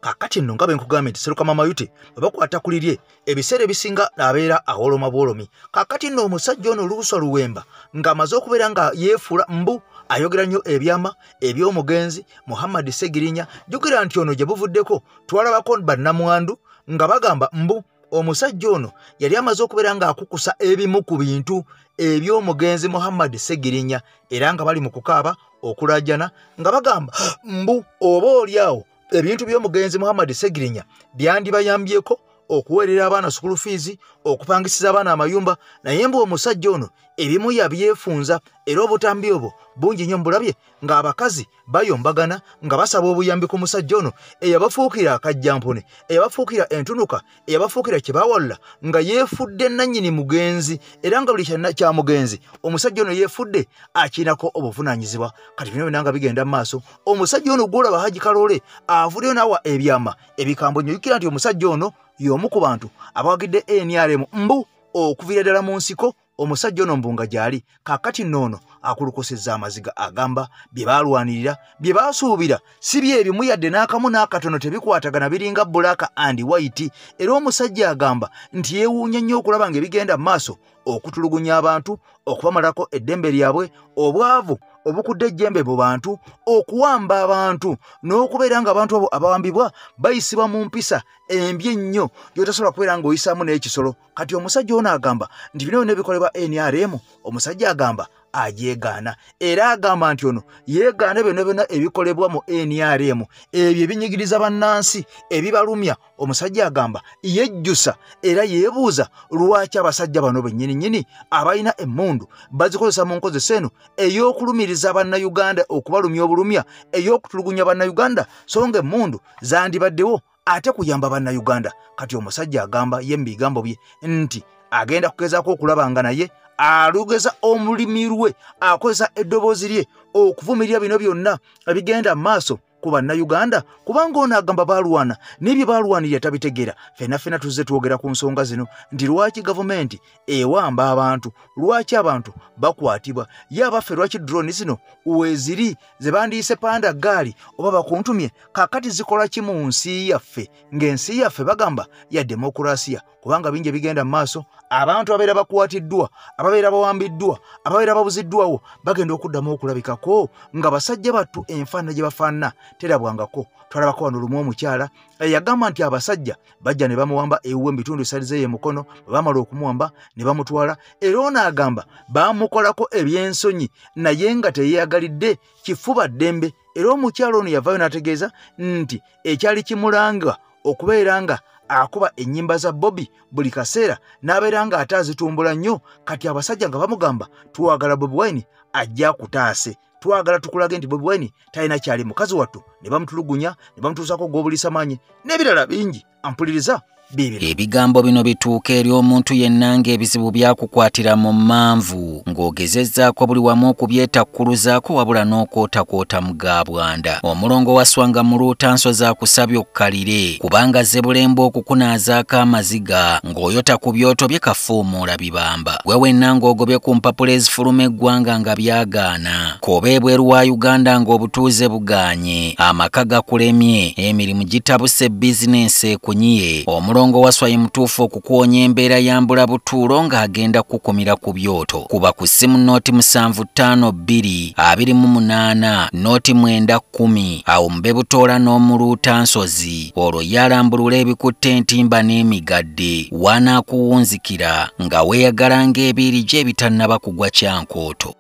Speaker 4: Kakati nno nga bwe nkugambye nti Serukama Mayute bwe bakwata ku lirye ebiseera ebisinga abeera awoloma bwolomi. Kakati nno omusajja ono Luswa Luwemba ng'amaze okubeera nga yeefuula mbu ayogera nnyo ebyama eby'omugenzi Muhammad Ssegirinya. Jjukira nti ono gye buvuddeko twalabako bannamwandu nga bagamba mbu omusajja ono yali amaze okubeera ng'akukusa ebimu ku bintu eby'omugenzi Muhammad Ssegirinya, era nga bali mu kukaaba okulajana nga bagamba mbu oba oli awo ebintu by'omugenzi Muhammad Ssegirinya byandibayambyeko okuweerera abaana school fees, okupangisiza abaana amayumba, naye mbu omusajja ono ebimu yabyefunza. Era obutambi obwo bungi nnyo mbulabye ng'abakazi bayombagana nga basaba obuyambi ku musajja ono eyabafuukira akajjampune, eyabafuukira entunuka, eyabafuukira kye bawalula, nga yeefudde nannyini mugenzi, era nga buli kya mugenzi omusajja ono yeefudde akirinako obuvunaanyizibwa. Kati bino byonna nga bigenda mu maaso, omusajja ono gw'olaba Haji Kalole avuddeyo n'awa ebyama ebikambwe nnyo. Jjukira nti omusajja ono y'omu ku bantu abawagidde NRM mbu okuviira ddala mu nsiko. Omusajja ono mbu nga gy'ali kaakati nno ono akulukosezza amaziga, agamba bye baalwanirira bye baasuubira si bye ebimu yadde n'akamu n'akatono, tebikwatagana, biringa black and white. Era omusajja agamba nti yeewuunya nnyo okulaba ng'ebigenda mu maaso okutulugunya abantu, okubamalako eddembe lyabwe, obwavu obukudde ejjembe mu bantu, okuwamba abantu n'okubeera ng'abantu abo abawambibwa bayisibwa mu mpisa embi ennyo gy'otasobola kubeera ng'oyisaamu n'ekisolo. Kati omusajja ono agamba nti bino byonna ebikolebwa NRM, omusajja agamba agyegaana, era agamba nti ono yeegaana byonna byonna ebikolebwa mu NRM, ebyo ebinyigiriza bannansi, ebibalumya. Omusajja agamba yejjusa era yeebuuza lwaki abasajja bano bennyini nnyini abalina emmundu bazikozesa mu nkozesa eno ey'okulumiriza bannayuganda, okubalumya obulumya, ey'okutulugunya bannayuganda, so nga emmundu zandibaddewo ate kuyamba bannayuganda. Kati omusajja agamba ye mu bigambo bye nti agenda kugezaako okulaba nga naye alugeza omulimi lwe, akozesa eddoboozi lye okuvumirira bino byonna ebigenda mu maaso ku bannayuganda, kubanga ono agamba baalwana n'ebyo baalwanirira tabitegeera. Ffenna ffenna tuzze twogera ku nsonga zino nti lwaki gavumenti ewamba abantu, lwaki abantu bakwatibwa, ye abaffe lwaki drone zino weeziri ze bandiyise panda gaali oba bakuntumye kaakati zikola ki mu nsi yaffe, ng'ensi yaffe bagamba ya demokurasiya? Kubanga bingi ebigenda mu maaso, abantu ababeera bakwatiddwa, ababeera bawambiddwa, ababeera babuziddwawo bagenda okuddamu okulabikako nga basajja battu enfaanana gye bafaanana terabwangako. Twalabako wano lumu omukyala eyagamba nti abasajja bajja ne bamuwamba ewuwe mu bitundu esalizeeyo emukono, bwe bamala okumuwamba ne bamutwala, era ono agamba baamukolako ebyensonyi naye nga teyeeyagalidde kifuba ddembe. Era omukyala ono yavaayo n'ategeeza nti ekyali kimulanga okubeera nga akuba ennyimba za Bobi buli kaseera n'abeera nga ate azitumbula nnyo, kati abasajja nga bamugamba twagala Bobi Wine ajja akutaase. Twagala tukulage nti Bobi Wine talina kyali mukazi wattu ne bamutulugunya ne bamutuusaako gw'obuliisa maanyi n'ebirala bingi. Ampuliriza.
Speaker 7: Ebigambo bino bituuka eri omuntu yenna ng'ebizibu byakukwatira mu mmanvu ng'ogezezzaako buli wamu okubyetakkuluzaako wabula n'okwotakwota mu gabwanda. Omulongo waswanga muluuta nsozi akusabye okkalire kubanga zebulemba okukunaazaako amaziga ng'oyota ku byoto bye kafuumuula bibamba. Gwe wenna ng'ogobye ku mpapula ezifuluma eggwanga nga byagaana, k'oba ebweru wa Uganda ng'obutuuze bugaanye, amaka gakulemye, emirimu gitabuse, bizinensi ekunyiye. Omulongo waswa ye mutuufu okukuwonya embeera yambula butuulo ng'agenda kukumira ku byoto. Kuba ku ssimu 075 28 0910 awo mbe butoola n'omuluuta nsozi olwo yalambulula ebikutte entimba n'emigadde wanaakuwunzikira nga weeyagala ng'ebiiri gye ebitannaba kugwa kyankooto.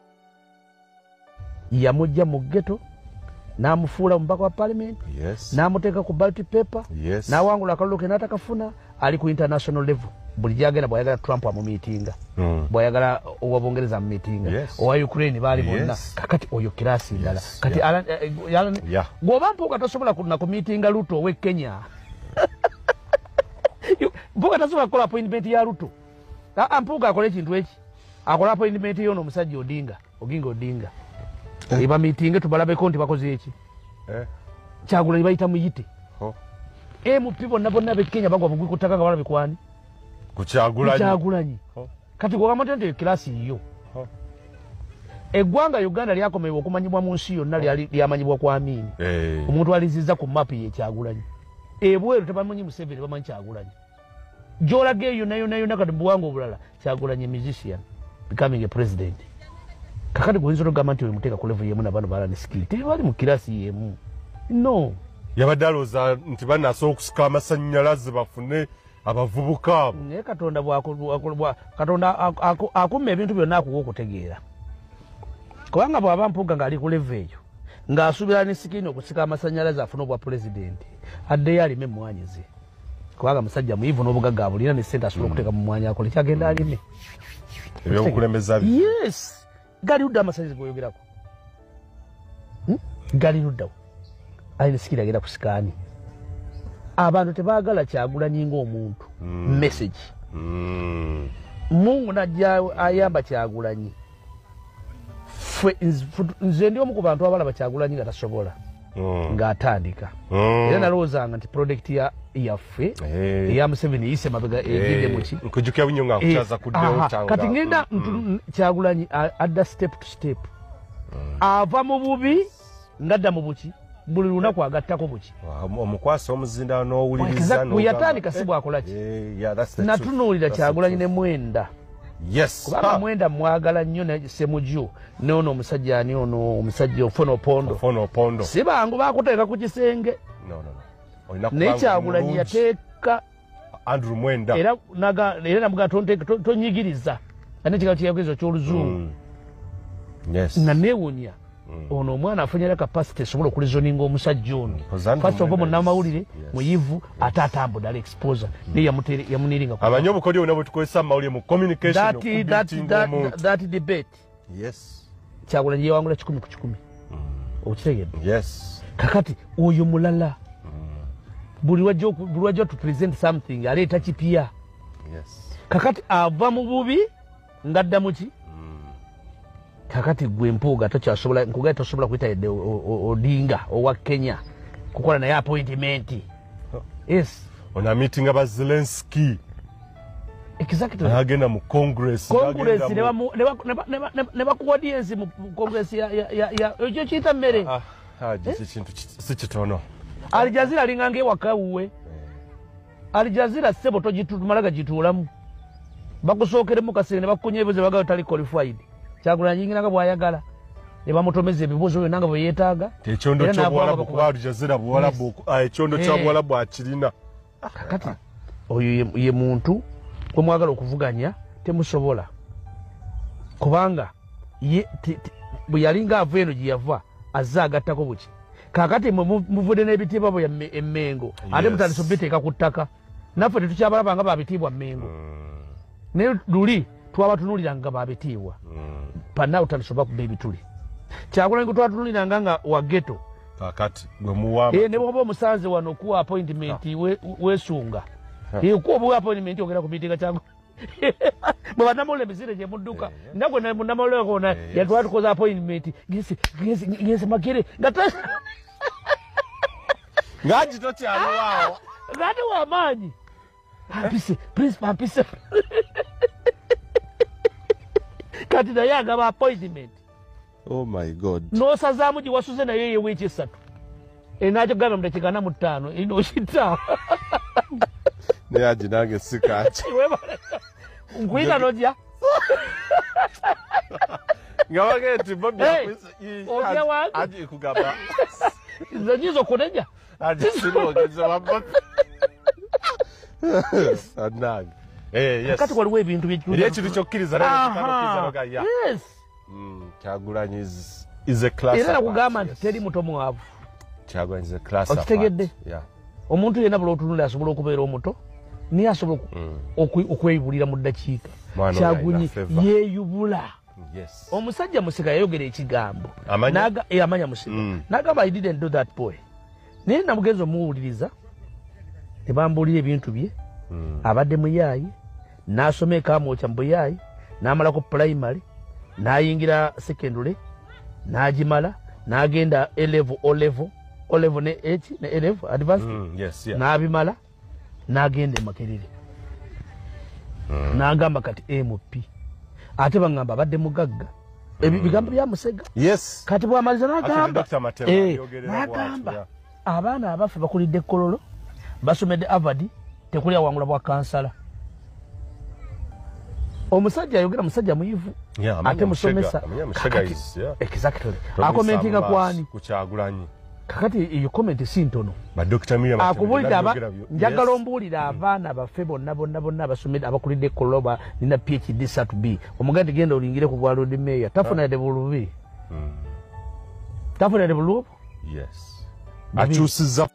Speaker 8: Yamujja mu ghetto n'amufuula omubaka wa parliament,
Speaker 9: yes.
Speaker 8: N'amuteeka ku ballot paper,
Speaker 9: yes.
Speaker 8: N'awangula akalulu ke n'atakafuna, ali ku international level. Buli gy'agenda bw'ayagala Trump amumiitinga, bw'ayagala owa Bungereza amumiitinga,
Speaker 9: yes.
Speaker 8: Owa Ukraine baali bonna.
Speaker 9: Yes.
Speaker 8: Kakati oyo kirasi ndala.
Speaker 9: Yes.
Speaker 8: Kati
Speaker 9: yeah.
Speaker 8: Bw'oba Mpuuga tosobola na kumiitinga Ruto ow'e Kenya. Mpuuga tasobola kukola appointment ya Ruto. Mpuuga akola ekintu eki, akola appointment y'ono omusajja Odinga, Oginga Odinga. Eba miitinge tubalabeko nti bakoze eki. Kyagulanyi bayita muyite. MP bonna bonna b'e Kenya bagwa bugwi ku ttaka nga balabye kwani?
Speaker 9: Ku Kyagulanyi.
Speaker 8: Kyagulanyi. Kati gw'ogamba nti kirasi yiyo. Eggwanga Uganda lyakomebwa okumanyibwa mu nsi yonna lyamanyibwa kwa Amini. Omuntu alizizza ku map ye Kyagulanyi. Ebweru tebamanyi Museveni, bamanyi Kyagulanyi. Gy'olaga eyo yonna yonna yonna kati mu buwangwa obulala Kyagulanyi musician becoming a president. Kakati gwoyinza okugamba nti omuteeka ku level y'emu na bano balani skill tebali mu kirasi y'emu. No.
Speaker 9: Yabadde alowooza nti banaasobola okusika amasannyalaze bafune abavubuka abo.
Speaker 8: Naye Katonda Katonda akuuma ebintu byonna akuwa okutegeera. Kubanga bw'aba Mpuuga ng'ali ku level eyo ng'asuubira ne sikini okusika amasannyalaze afune obwa pulezidenti, addeyo alime emmwanyi ze. Kubanga musajja muyivu n'obugagga abulina ne ssente asobola okuteeka mu mmwanyi akole kyagenda alime.
Speaker 9: Ebyobukulembeze bye.
Speaker 8: Yes. Gali ludda amasannyalaze g'oyogerako. Gali luddawo. Alina sikiri agenda kusikaani. Abantu tebaagala Kyagulanyi ng'omuntu. Message. Mungu n'ajja ayamba Kyagulanyi. Nze ndi omu ku bantu abalaba Kyagulanyi nga tasobola. Ng'atandika. Era nalowoozanga nti product yaffe eya Museveni eyise mabega egidde mu ki.
Speaker 9: Nkujjukira bunyo nga nkukyaza ku Delta.
Speaker 8: Kati ngenda Kyagulanyi adda step to step. Ava mu bubi ng'adda mu buki. Buli lunaku agattako buki.
Speaker 9: Omukwasa omuzinda n'owuliriza.
Speaker 8: Bwe yatandika si bw'akola ki. Natunuulira Kyagulanyi ne Mwenda.
Speaker 9: Yes.
Speaker 8: Kubanga Mwenda mwagala nnyo ne Ssemujju ne ono omusajja ani ono omusajja Ofono Opondo.
Speaker 9: Ofono Opondo.
Speaker 8: Si bangu bakuteeka ku kisenge.
Speaker 9: No, no, no.
Speaker 8: Naye Kyagulanyi yateeka
Speaker 9: Andrew Mwenda.
Speaker 8: Era namugaa tonyigiriza. Ate ekigambo kye ky'oluzungu.
Speaker 9: Yes.
Speaker 8: Nga neewuunya. Ono omwana afunye capacity esobola okulizoninga omusajja ono. First of all munnamawulire, muyivu, ate atambudde ali exposure. Naye yamuniringa.
Speaker 9: Amanyi obukodyo bwonna bwe tukozesa mu mawulire mu communication okubitinga omuntu.
Speaker 8: That debate.
Speaker 9: Yes.
Speaker 8: Kyagulanyi yewangula 100 ku 100. Okitegedde?
Speaker 9: Yes.
Speaker 8: Kakati oyo mulala. Buli lwajja to present something aleeta kipya.
Speaker 9: Yes.
Speaker 8: Kakati ava mu bubi ng'adda mu ki? Kakati gwe Mpuuga tokyasobola nkugaye tosobola kuyita yadde Odinga owa Kenya kukola naye appointment. Yes.
Speaker 9: Ona meeting aba Zelensky.
Speaker 8: Exactly.
Speaker 9: Agenda mu Congress.
Speaker 8: Congress ne bakuwa audience mu Congress ya ekyo kiyita mmere.
Speaker 9: Kintu si kitono.
Speaker 8: Al Jazeera alinganga ewaka wuwe. Al Jazeera ssebo togitumalaga gituulamu. Bakusookeremu kasere ne bakukunya ebibuuzo bagala tali qualified. Kyagulanyi yingira nga bw'ayagala ne bamutomeza ebibuuzo byonna nga bwe yeetaaga.
Speaker 9: Ekyondo ky'obuwalabu kuba Al Jazeera buwalabu, ekyondo ky'obuwalabu akirina.
Speaker 8: Kakati oyo ye muntu gwe mwagala okuvuganya temusobola. Kubanga bwe yalinga ava eno gye yava azze agattako buki. Kakati muvudde n'ebitiibwa bwe Emmengo ate mutandise obiteeka ku ttaka. Naffe tetukyabalaba nga babitiibwa Mmengo. Naye luli twabatunuulira nga babitiibwa. Panna utandise obakuba ebituli. Kyagulanyi gwe twatunuliranga nga wa ghetto
Speaker 9: kakati gwe muwa
Speaker 8: ne bwoba omusanze wano kuwa appointment wesunga kuwa appointment ogera ku meeting Kyagulanyi bwe banamawulire emisinde gye mudduka nagwe munnamawulire kona yatwatukoza appointment gese Makerere nga
Speaker 9: ngaji tokyaliwaawo
Speaker 8: ngate wamaanyi ampise principal ampise kati naye agaba appointment.
Speaker 9: Oh my God.
Speaker 8: N'osazaamu gye wasuze naye ye wiiki 3 enakyogamba mu dakiika 45 ino okita
Speaker 9: naye agi nange sikaki
Speaker 8: nkuyita nojja
Speaker 9: nga bagee nti Bobi
Speaker 8: ojja wange
Speaker 9: agi kugamba
Speaker 8: nze nyinza okunenya
Speaker 9: agi sirwogeza wa Bobi nange. Yes.
Speaker 8: Kati waliwo ebintu
Speaker 9: eri ekintu kyokkiriza
Speaker 8: yes.
Speaker 9: Kyagulanyi is a class
Speaker 8: era nakugamba nti teri muto mwavu.
Speaker 9: Kyagulanyi is a class apart.
Speaker 8: Okitegedde? Omuntu yenna buli otunula asobola okubeera omuto naye asobola okweyubulira mu ddakiika. Kyagulanyi yeeyubula. Omusajja Musika yayogera ekigambo amanya Musika n'agamba I didn't do that boy, naye namugenza omuwuliriza ne bambuulira ebintu bye. Abadde muyaayi n'asoma ekamwokya mu buyaayi n'amalako primary n'ayingira secondary n'agimala n'agenda A level O level O level ne H ne A level advanced n'abimala n'agenda e Makerere n'agamba kati MP ate bangamba abadde mugagga ebigambo bya Musega. Kati bw'amaliza n'agamba n'agamba abaana abaffe bakulidde Kololo basomedde Harvard tekuli awangula bwa kansala. Omusajja ayogera musajja muyivu ate musomesa. Exactly. Akomentinga kwani
Speaker 9: ku Kyagulanyi.
Speaker 8: Kakati eyo comment si ntono.
Speaker 9: Ba Dr. Miriam
Speaker 8: akubuulira njagala ombuulira abaana baffe bonna bonna bonna abasomedde abakulidde Kololo nina PhD sat B omuganda genda olingire ku bwa Lord Mayor tafuna yadde bulubi. Tafuna yadde bulubi.
Speaker 9: Yes. Akyusiza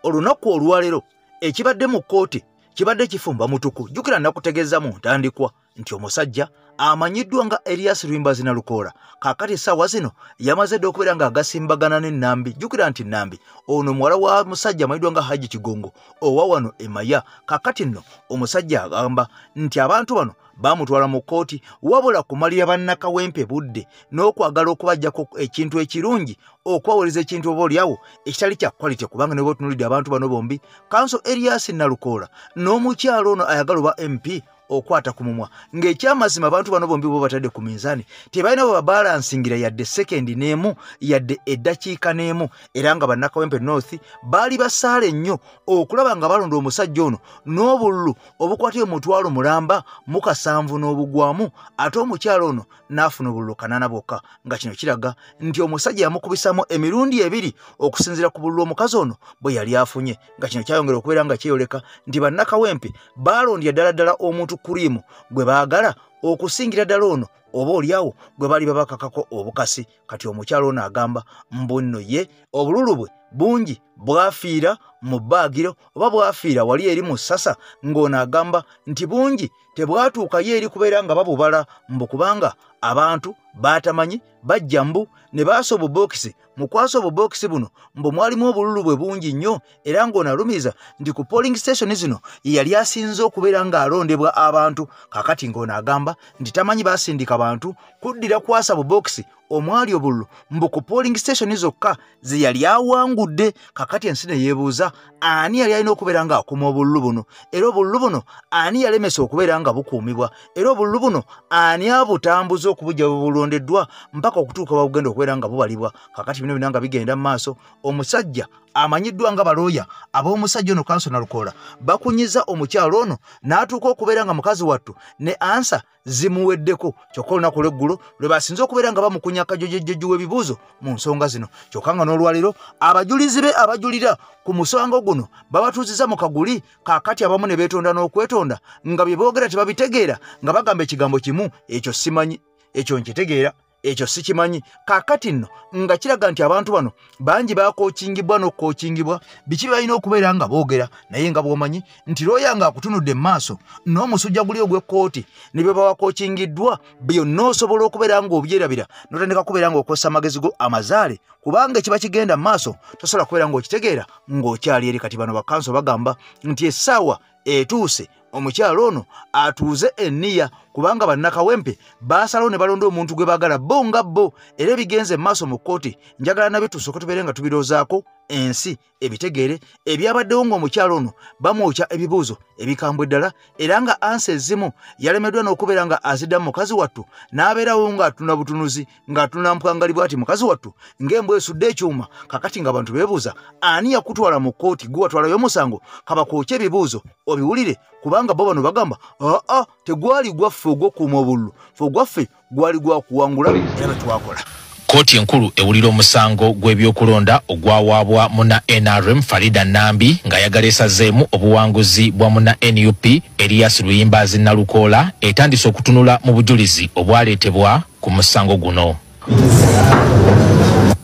Speaker 4: olunaku olwaleero ekibadde mu kkooti kibadde kifumba mutuku. Jjukira nakutegeeza mu ntandikwa nti omusajja amanyiddwa nga Erias Luyimbazi Nalukoola kaakati essaawa zino yamaze dda okubeera ng'agasimbagana ne Nambi. Jjukira nti Nambi ono muwala wa musajja amanyiddwa nga Haji Kigongo owa wano e Maya. Kaakati nno omusajja agamba nti abantu bano bamutwala mu kkooti wabula kumalira bannakawempe budde n'okwagala okubajjako ekintu ekirungi okwawereza ekintu oba oliawo ekitali kya quality, kubanga ne bw'otunuulidde abantu bano bombi Kanso Erias Nalukoola n'omukyalo ono ayagala oba MP okwata ku mumwa ng'ekyamazima abantu bano bombi bo batadde ku minzaani tebalina bwe babalansingira yadde sekendi n'emu yadde eddakiika n'emu, era nga bannakawempe North baali basaale nnyo okulaba nga balonda omusajja ono n'obululu obukwata omutwalo mulamba mu kasanvu n'obugwamu, ate omukyalo ono n'afuna obululu 8 bwokka, nga kino kiraga nti omusajja yamukubisamu emirundi 2 okusinziira ku bululu omukazi ono bwe yali afunye, nga kino kyayongera okubeera nga kyeyoleka nti bannakawempe baalondya ddala ddala omuntu kurimu gwe baagala okusingira ddala ono oba oliawo gwe bali babakakako obukasi. Kati omukyalo ono agamba mbu nno ye obululu bwe bungi bwafiira mu bbaagiro oba bwafiira wali eri mu ssasa, ng'ono agamba nti bungi tebwatuukayo eri kubeera nga babubala mbu kubanga abantu baatamanyi bajja mbu ne baasa obubookisi. Mu kwasa obubookisi buno mbu mwalimu obululu bwe bungi nnyo, era ng'ono alumiza nti ku polling station zino ye yali asinze okubeera ng'alondebwa abantu. Kaakati ng'ono agamba nti tamanyi baasindika bantu kuddira kwasa bubookisi omwali obululu mbu ku polling station zokka ze yali awangudde. Kakati ensi ne yeebuuza ani yali alina okubeera ng'akuuma obululu buno, era obululu buno ani yalemesa okubeera nga bukuumibwa, era obululu buno ani abutambuza okubujja bwe bulondeddwa mpaka okutuuka bwabugenda okubeera nga bubalibwa. Kakati bino byonna nga bigenda mu maaso, omusajja amanyiddwa nga balooya ab'omusajja ono Kanso Nalukoola bakunyiza omukyalo ono n'atuuka okubeera nga mukazi wattu ne ansa zimuweddeko. Kyokka olunaku lw'eggulo lwe basinze okubeera nga bamukunya akajojojjojo w'ebibuuzo mu nsonga zino. Kyokka nga n'olwaleero abajulizi be abajulira ku musango guno babatuuziza mu kaguli. Kaakati abamu ne beetonda n'okwetonda nga bye boogera tebabitegeera, nga bagamba ekigambo kimu, ekyo simanyi, ekyo nkitegeera, Ekyo sikimanyi. Kaakati nno nga kiraga nti abantu bano bangi bakookingibwa n'okukookingibwa biki balina okubeera nga boogera, naye nga bw'omanyi nti looya ng'akutunudde mu maaso n'omusujja guli ogw'ekkooti ne bye bawakookingiddwa byonna osobola okubeera ng'obyerabira n'otandika kubeera ng'okozesa amagezi go amazaale, kubanga ekiba kigenda mu maaso tosobola kubeera ng'okitegeera ng'okyali eri. Kati bano bakanso bagamba nti essaawa etuuse omukyalo ono atuuze enniya, kubanga bannakawempe baasalawo ne balonda omuntu gwe baagala bo nga bo, era ebigenze mu maaso mu kkooti njagala nabyo tusooke tubeere nga tubirowoozaako, ensi ebitegeere ebyabaddewo ng'omukyalo ono bamwokya ebibuuzo ebikambwe ddala, era nga ansa ezimu yalemeddwa n'okubeera nga aziddamu mukazi wattu n'abeerawo ng'atuna butunuzi ng'atuna mpangali bw'ati mukazi wattu ng'embwa esudde ekyuma. Kakati ng'abantu beebuuza ani yakutwala mu kkooti, gwe watwalayo omusango, kabakwokye ebibuuzo obiwulire, kubanga bo bano bagamba aa tegwali gwaffe ogw'okuuma obululu, ffe ogwaffe gwali gwakuwangula era bwe twakola.
Speaker 10: Kkooti enkulu ewulira omusango gw'ebyokulonda ogwawaabwa munna NRM Farida Nambi ng'ayagala esazeemu obuwanguzi bwa munna NUP Elias Luyimbazi Nalukoola etandise okutunula mu bujulizi obwaleetebwa ku musango guno.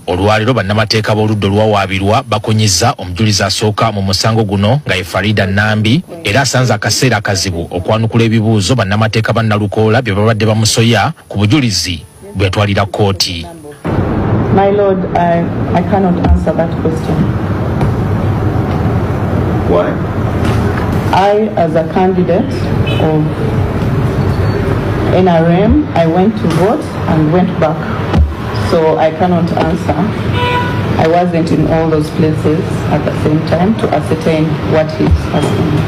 Speaker 10: Olwaleero bannamateeka b'oludda olwawaabirwa bakunyizza omujulizi asooka mu musango guno nga ye Farida Nambi, era asanze akaseera akazibu okwanukula ebibuuzo bannamateeka ba Nalukoola bye babadde bamusoya ku bujulizi bwe yatwalira kkooti.
Speaker 11: My Lord, I cannot answer that question.
Speaker 12: Why?
Speaker 11: I, as a candidate of NRM, I went to vote and went back. So I cannot answer. I wasn't in all those places at the same time to ascertain what he's asking me.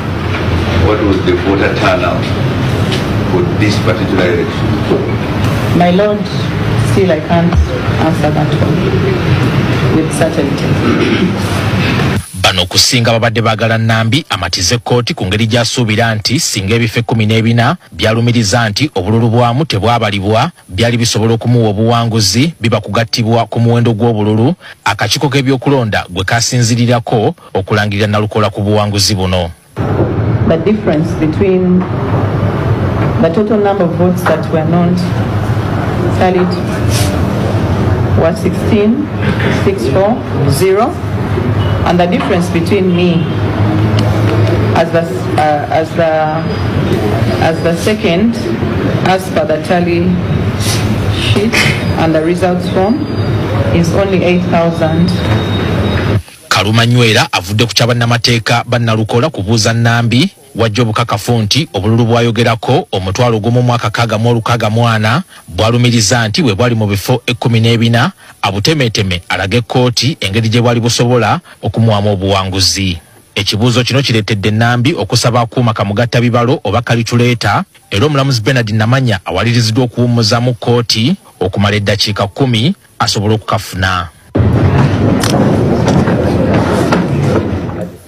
Speaker 12: What was the voter turnout for this particular election?
Speaker 11: My Lord, still I can't answer that one with certainty.
Speaker 10: Bano okusinga babadde baagala Nambi amatize kkooti ku ngeri gy'asuubira nti singa ebifo 14 byalumiriza nti obululu bwamu tebwabalibwa byali bisobola okumuwa obuwanguzi biba kugattibwa ku muwendo gw'obululu akakiiko k'ebyokulonda gwe kasinzirirako okulangirira Nalukoola ku buwanguzi buno.
Speaker 11: The difference between the total number of votes that were not tallied was 16,640, and the difference between me as the second, as per the tally sheet and the results form, is only 8,000.
Speaker 10: Kalumanywera avudde ku kya bannamateeka ba Nalukoola kubuuza Nambi wajja obukakafu nti obululu bwayogerako 1,664 bwalumiriza nti bwe bwali mu bifo 14 abutemeteme alage kkooti engeri gye bwali busobola okumuwamu obuwanguzi. Ekibuuzo kino kireetedde Nambi okusaba akuuma kamugatta bibalo oba kalituleeta, era omulamuzi Bernard Namanya awaliriziddwa okuwummuzaamu kkooti okumala eddakiika 10 asobole okukafuna.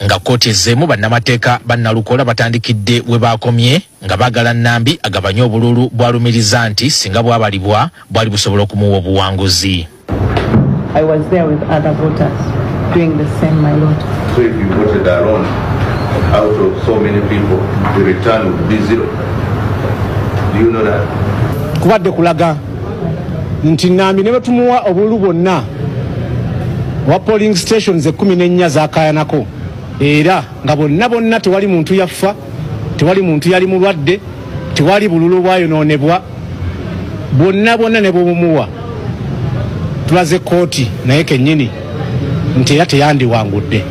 Speaker 10: Nga kkooti ezzeemu bannamateeka ba Nalukoola batandikidde we baakomye nga baagala Nambi agabanye obululu bwalumiriza nti singa bwabalibwa bwali busobola okumuwa obuwanguzi.
Speaker 11: I was there with other voters doing the same, my lord.
Speaker 12: So if you voted alone, out of so many people, the return would be zero. Do you know that?
Speaker 13: Kubadde kulaga nti Nambi ne batumuwa obululu bwonna wa polling stations 14 zaakayanako, era nga bonna bonna tewali muntu yafa, tewali muntu yali mulwadde, tewali bululu bwayonoonebwa, bonna bonna ne bw'obumuwa. Tulaze kkooti naye kennyini nti era teyandiwangudde.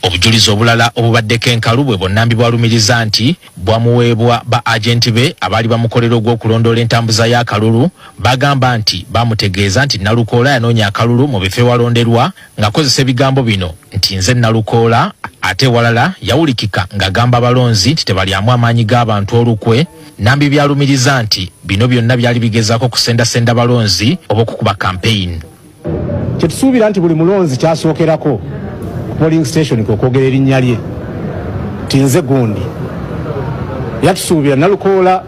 Speaker 10: Obujulizi obulala obubaddeko enkalu bwe bonnambi bwalumiriza nti bwamuweebwa ba agenti be abaali bamukolera ogw'okulondoola entambuza y'akalulu. Bagamba nti bamutegeeza nti Nalukoola yanoonya akalulu mu bifo ewalonderwa ng'akozesa ebigambo bino nti nze Nalukoola, ate walala yawulikika ng'agamba abalonzi nti tebalyamu amaanyi g'abantu olukwe. Nambi byalumiriza nti bino byonna byali bigezaako kusendasenda balonzi oba okukuba campaign.
Speaker 13: Kyetusuubira nti buli mulonzi kyasookerako polling station okwogera erinnya lye nti nze gundi. Yatusuubira Nalukoola,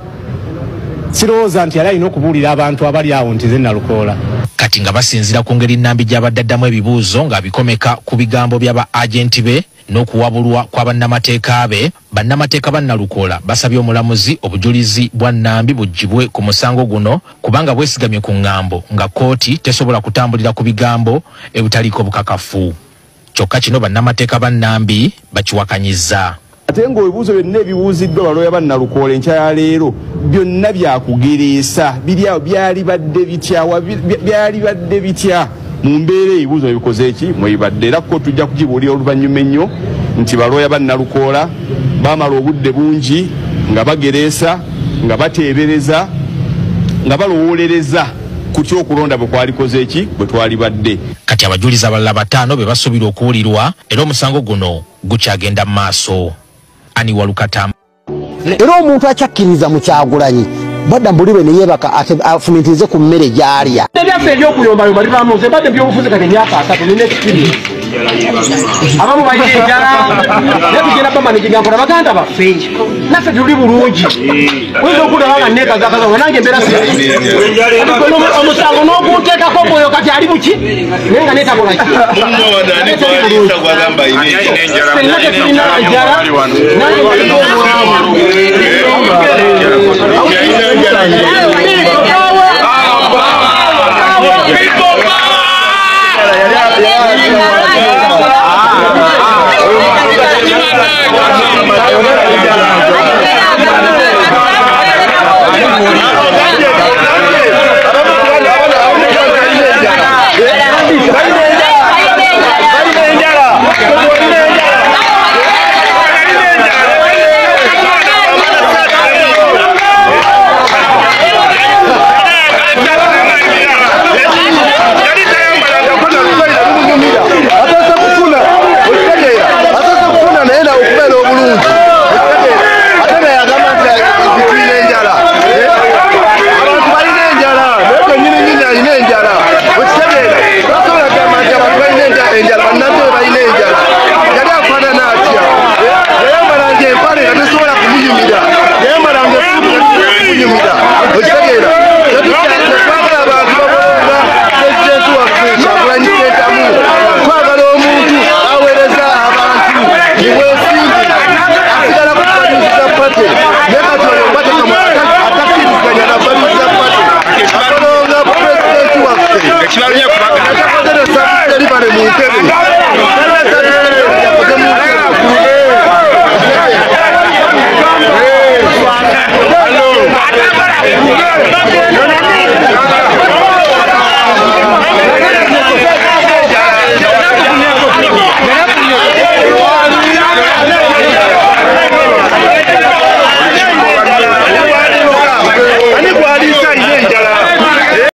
Speaker 13: sirowooza nti yali alina okubuulira abantu abali awo nti nze Nalukoola.
Speaker 10: Kati nga basinziira ku ngeri Nambi gy'abadde addamu ebibuuzo ng'abikomeka ku bigambo by'aba agenti be n'okuwabulwa kwa bannamateeka be, bannamateeka ba Nalukoola basabye omulamuzi obujulizi bwa Nambi buggyibwe ku musango guno kubanga bwesigamye ku ŋŋambo nga kkooti tesobola kutambulira ku bigambo ebitaliiko bukakafu. Kyokka kino bannamateeka ba Nambi bakiwakanyizza.
Speaker 14: Ate ng'ebibuuzo byonna ebibuuziddwa balooya ba Nalukoola enkya ya leero byonna byakugereesa, biri awo byalibadde bitya, byalibadde bitya mu mbeera ebibuuzo ebikoze eki mwebadde. Era ko tujja kugibuulira oluvannyuma ennyo nti balooya ba Nalukoola baamala obudde bungi nga bagereesa, nga bateebereza, nga balowoolereza ku ky'okulonda bwe kwalikoze eki bwe twalibadde.
Speaker 10: Kati abajulizi abalala bataano be basuubirwa okuwulirwa era omusango guno gukyagenda mu maaso. Ani Walukata.
Speaker 15: Era omuntu akyakkiriza mu Kyagulanyi badda mbuli ne yeebaka afumintirize ku mmere gy'alya.
Speaker 16: Ebyaffe eby'okuyombayomba bivaamu nze mbadde byobufuzi kati emyaka 3 nina experience. Abamu balina enjala naye tugenda bamaniginga nkola baganda baffe naffe tuli bulungi. Oyinza okundaba nga neekazakaza nga nange embeera si omusango n'ogunteekako mwoyo kati ali buki naye nga neetakola ki. Ffenna tetulina njala nange.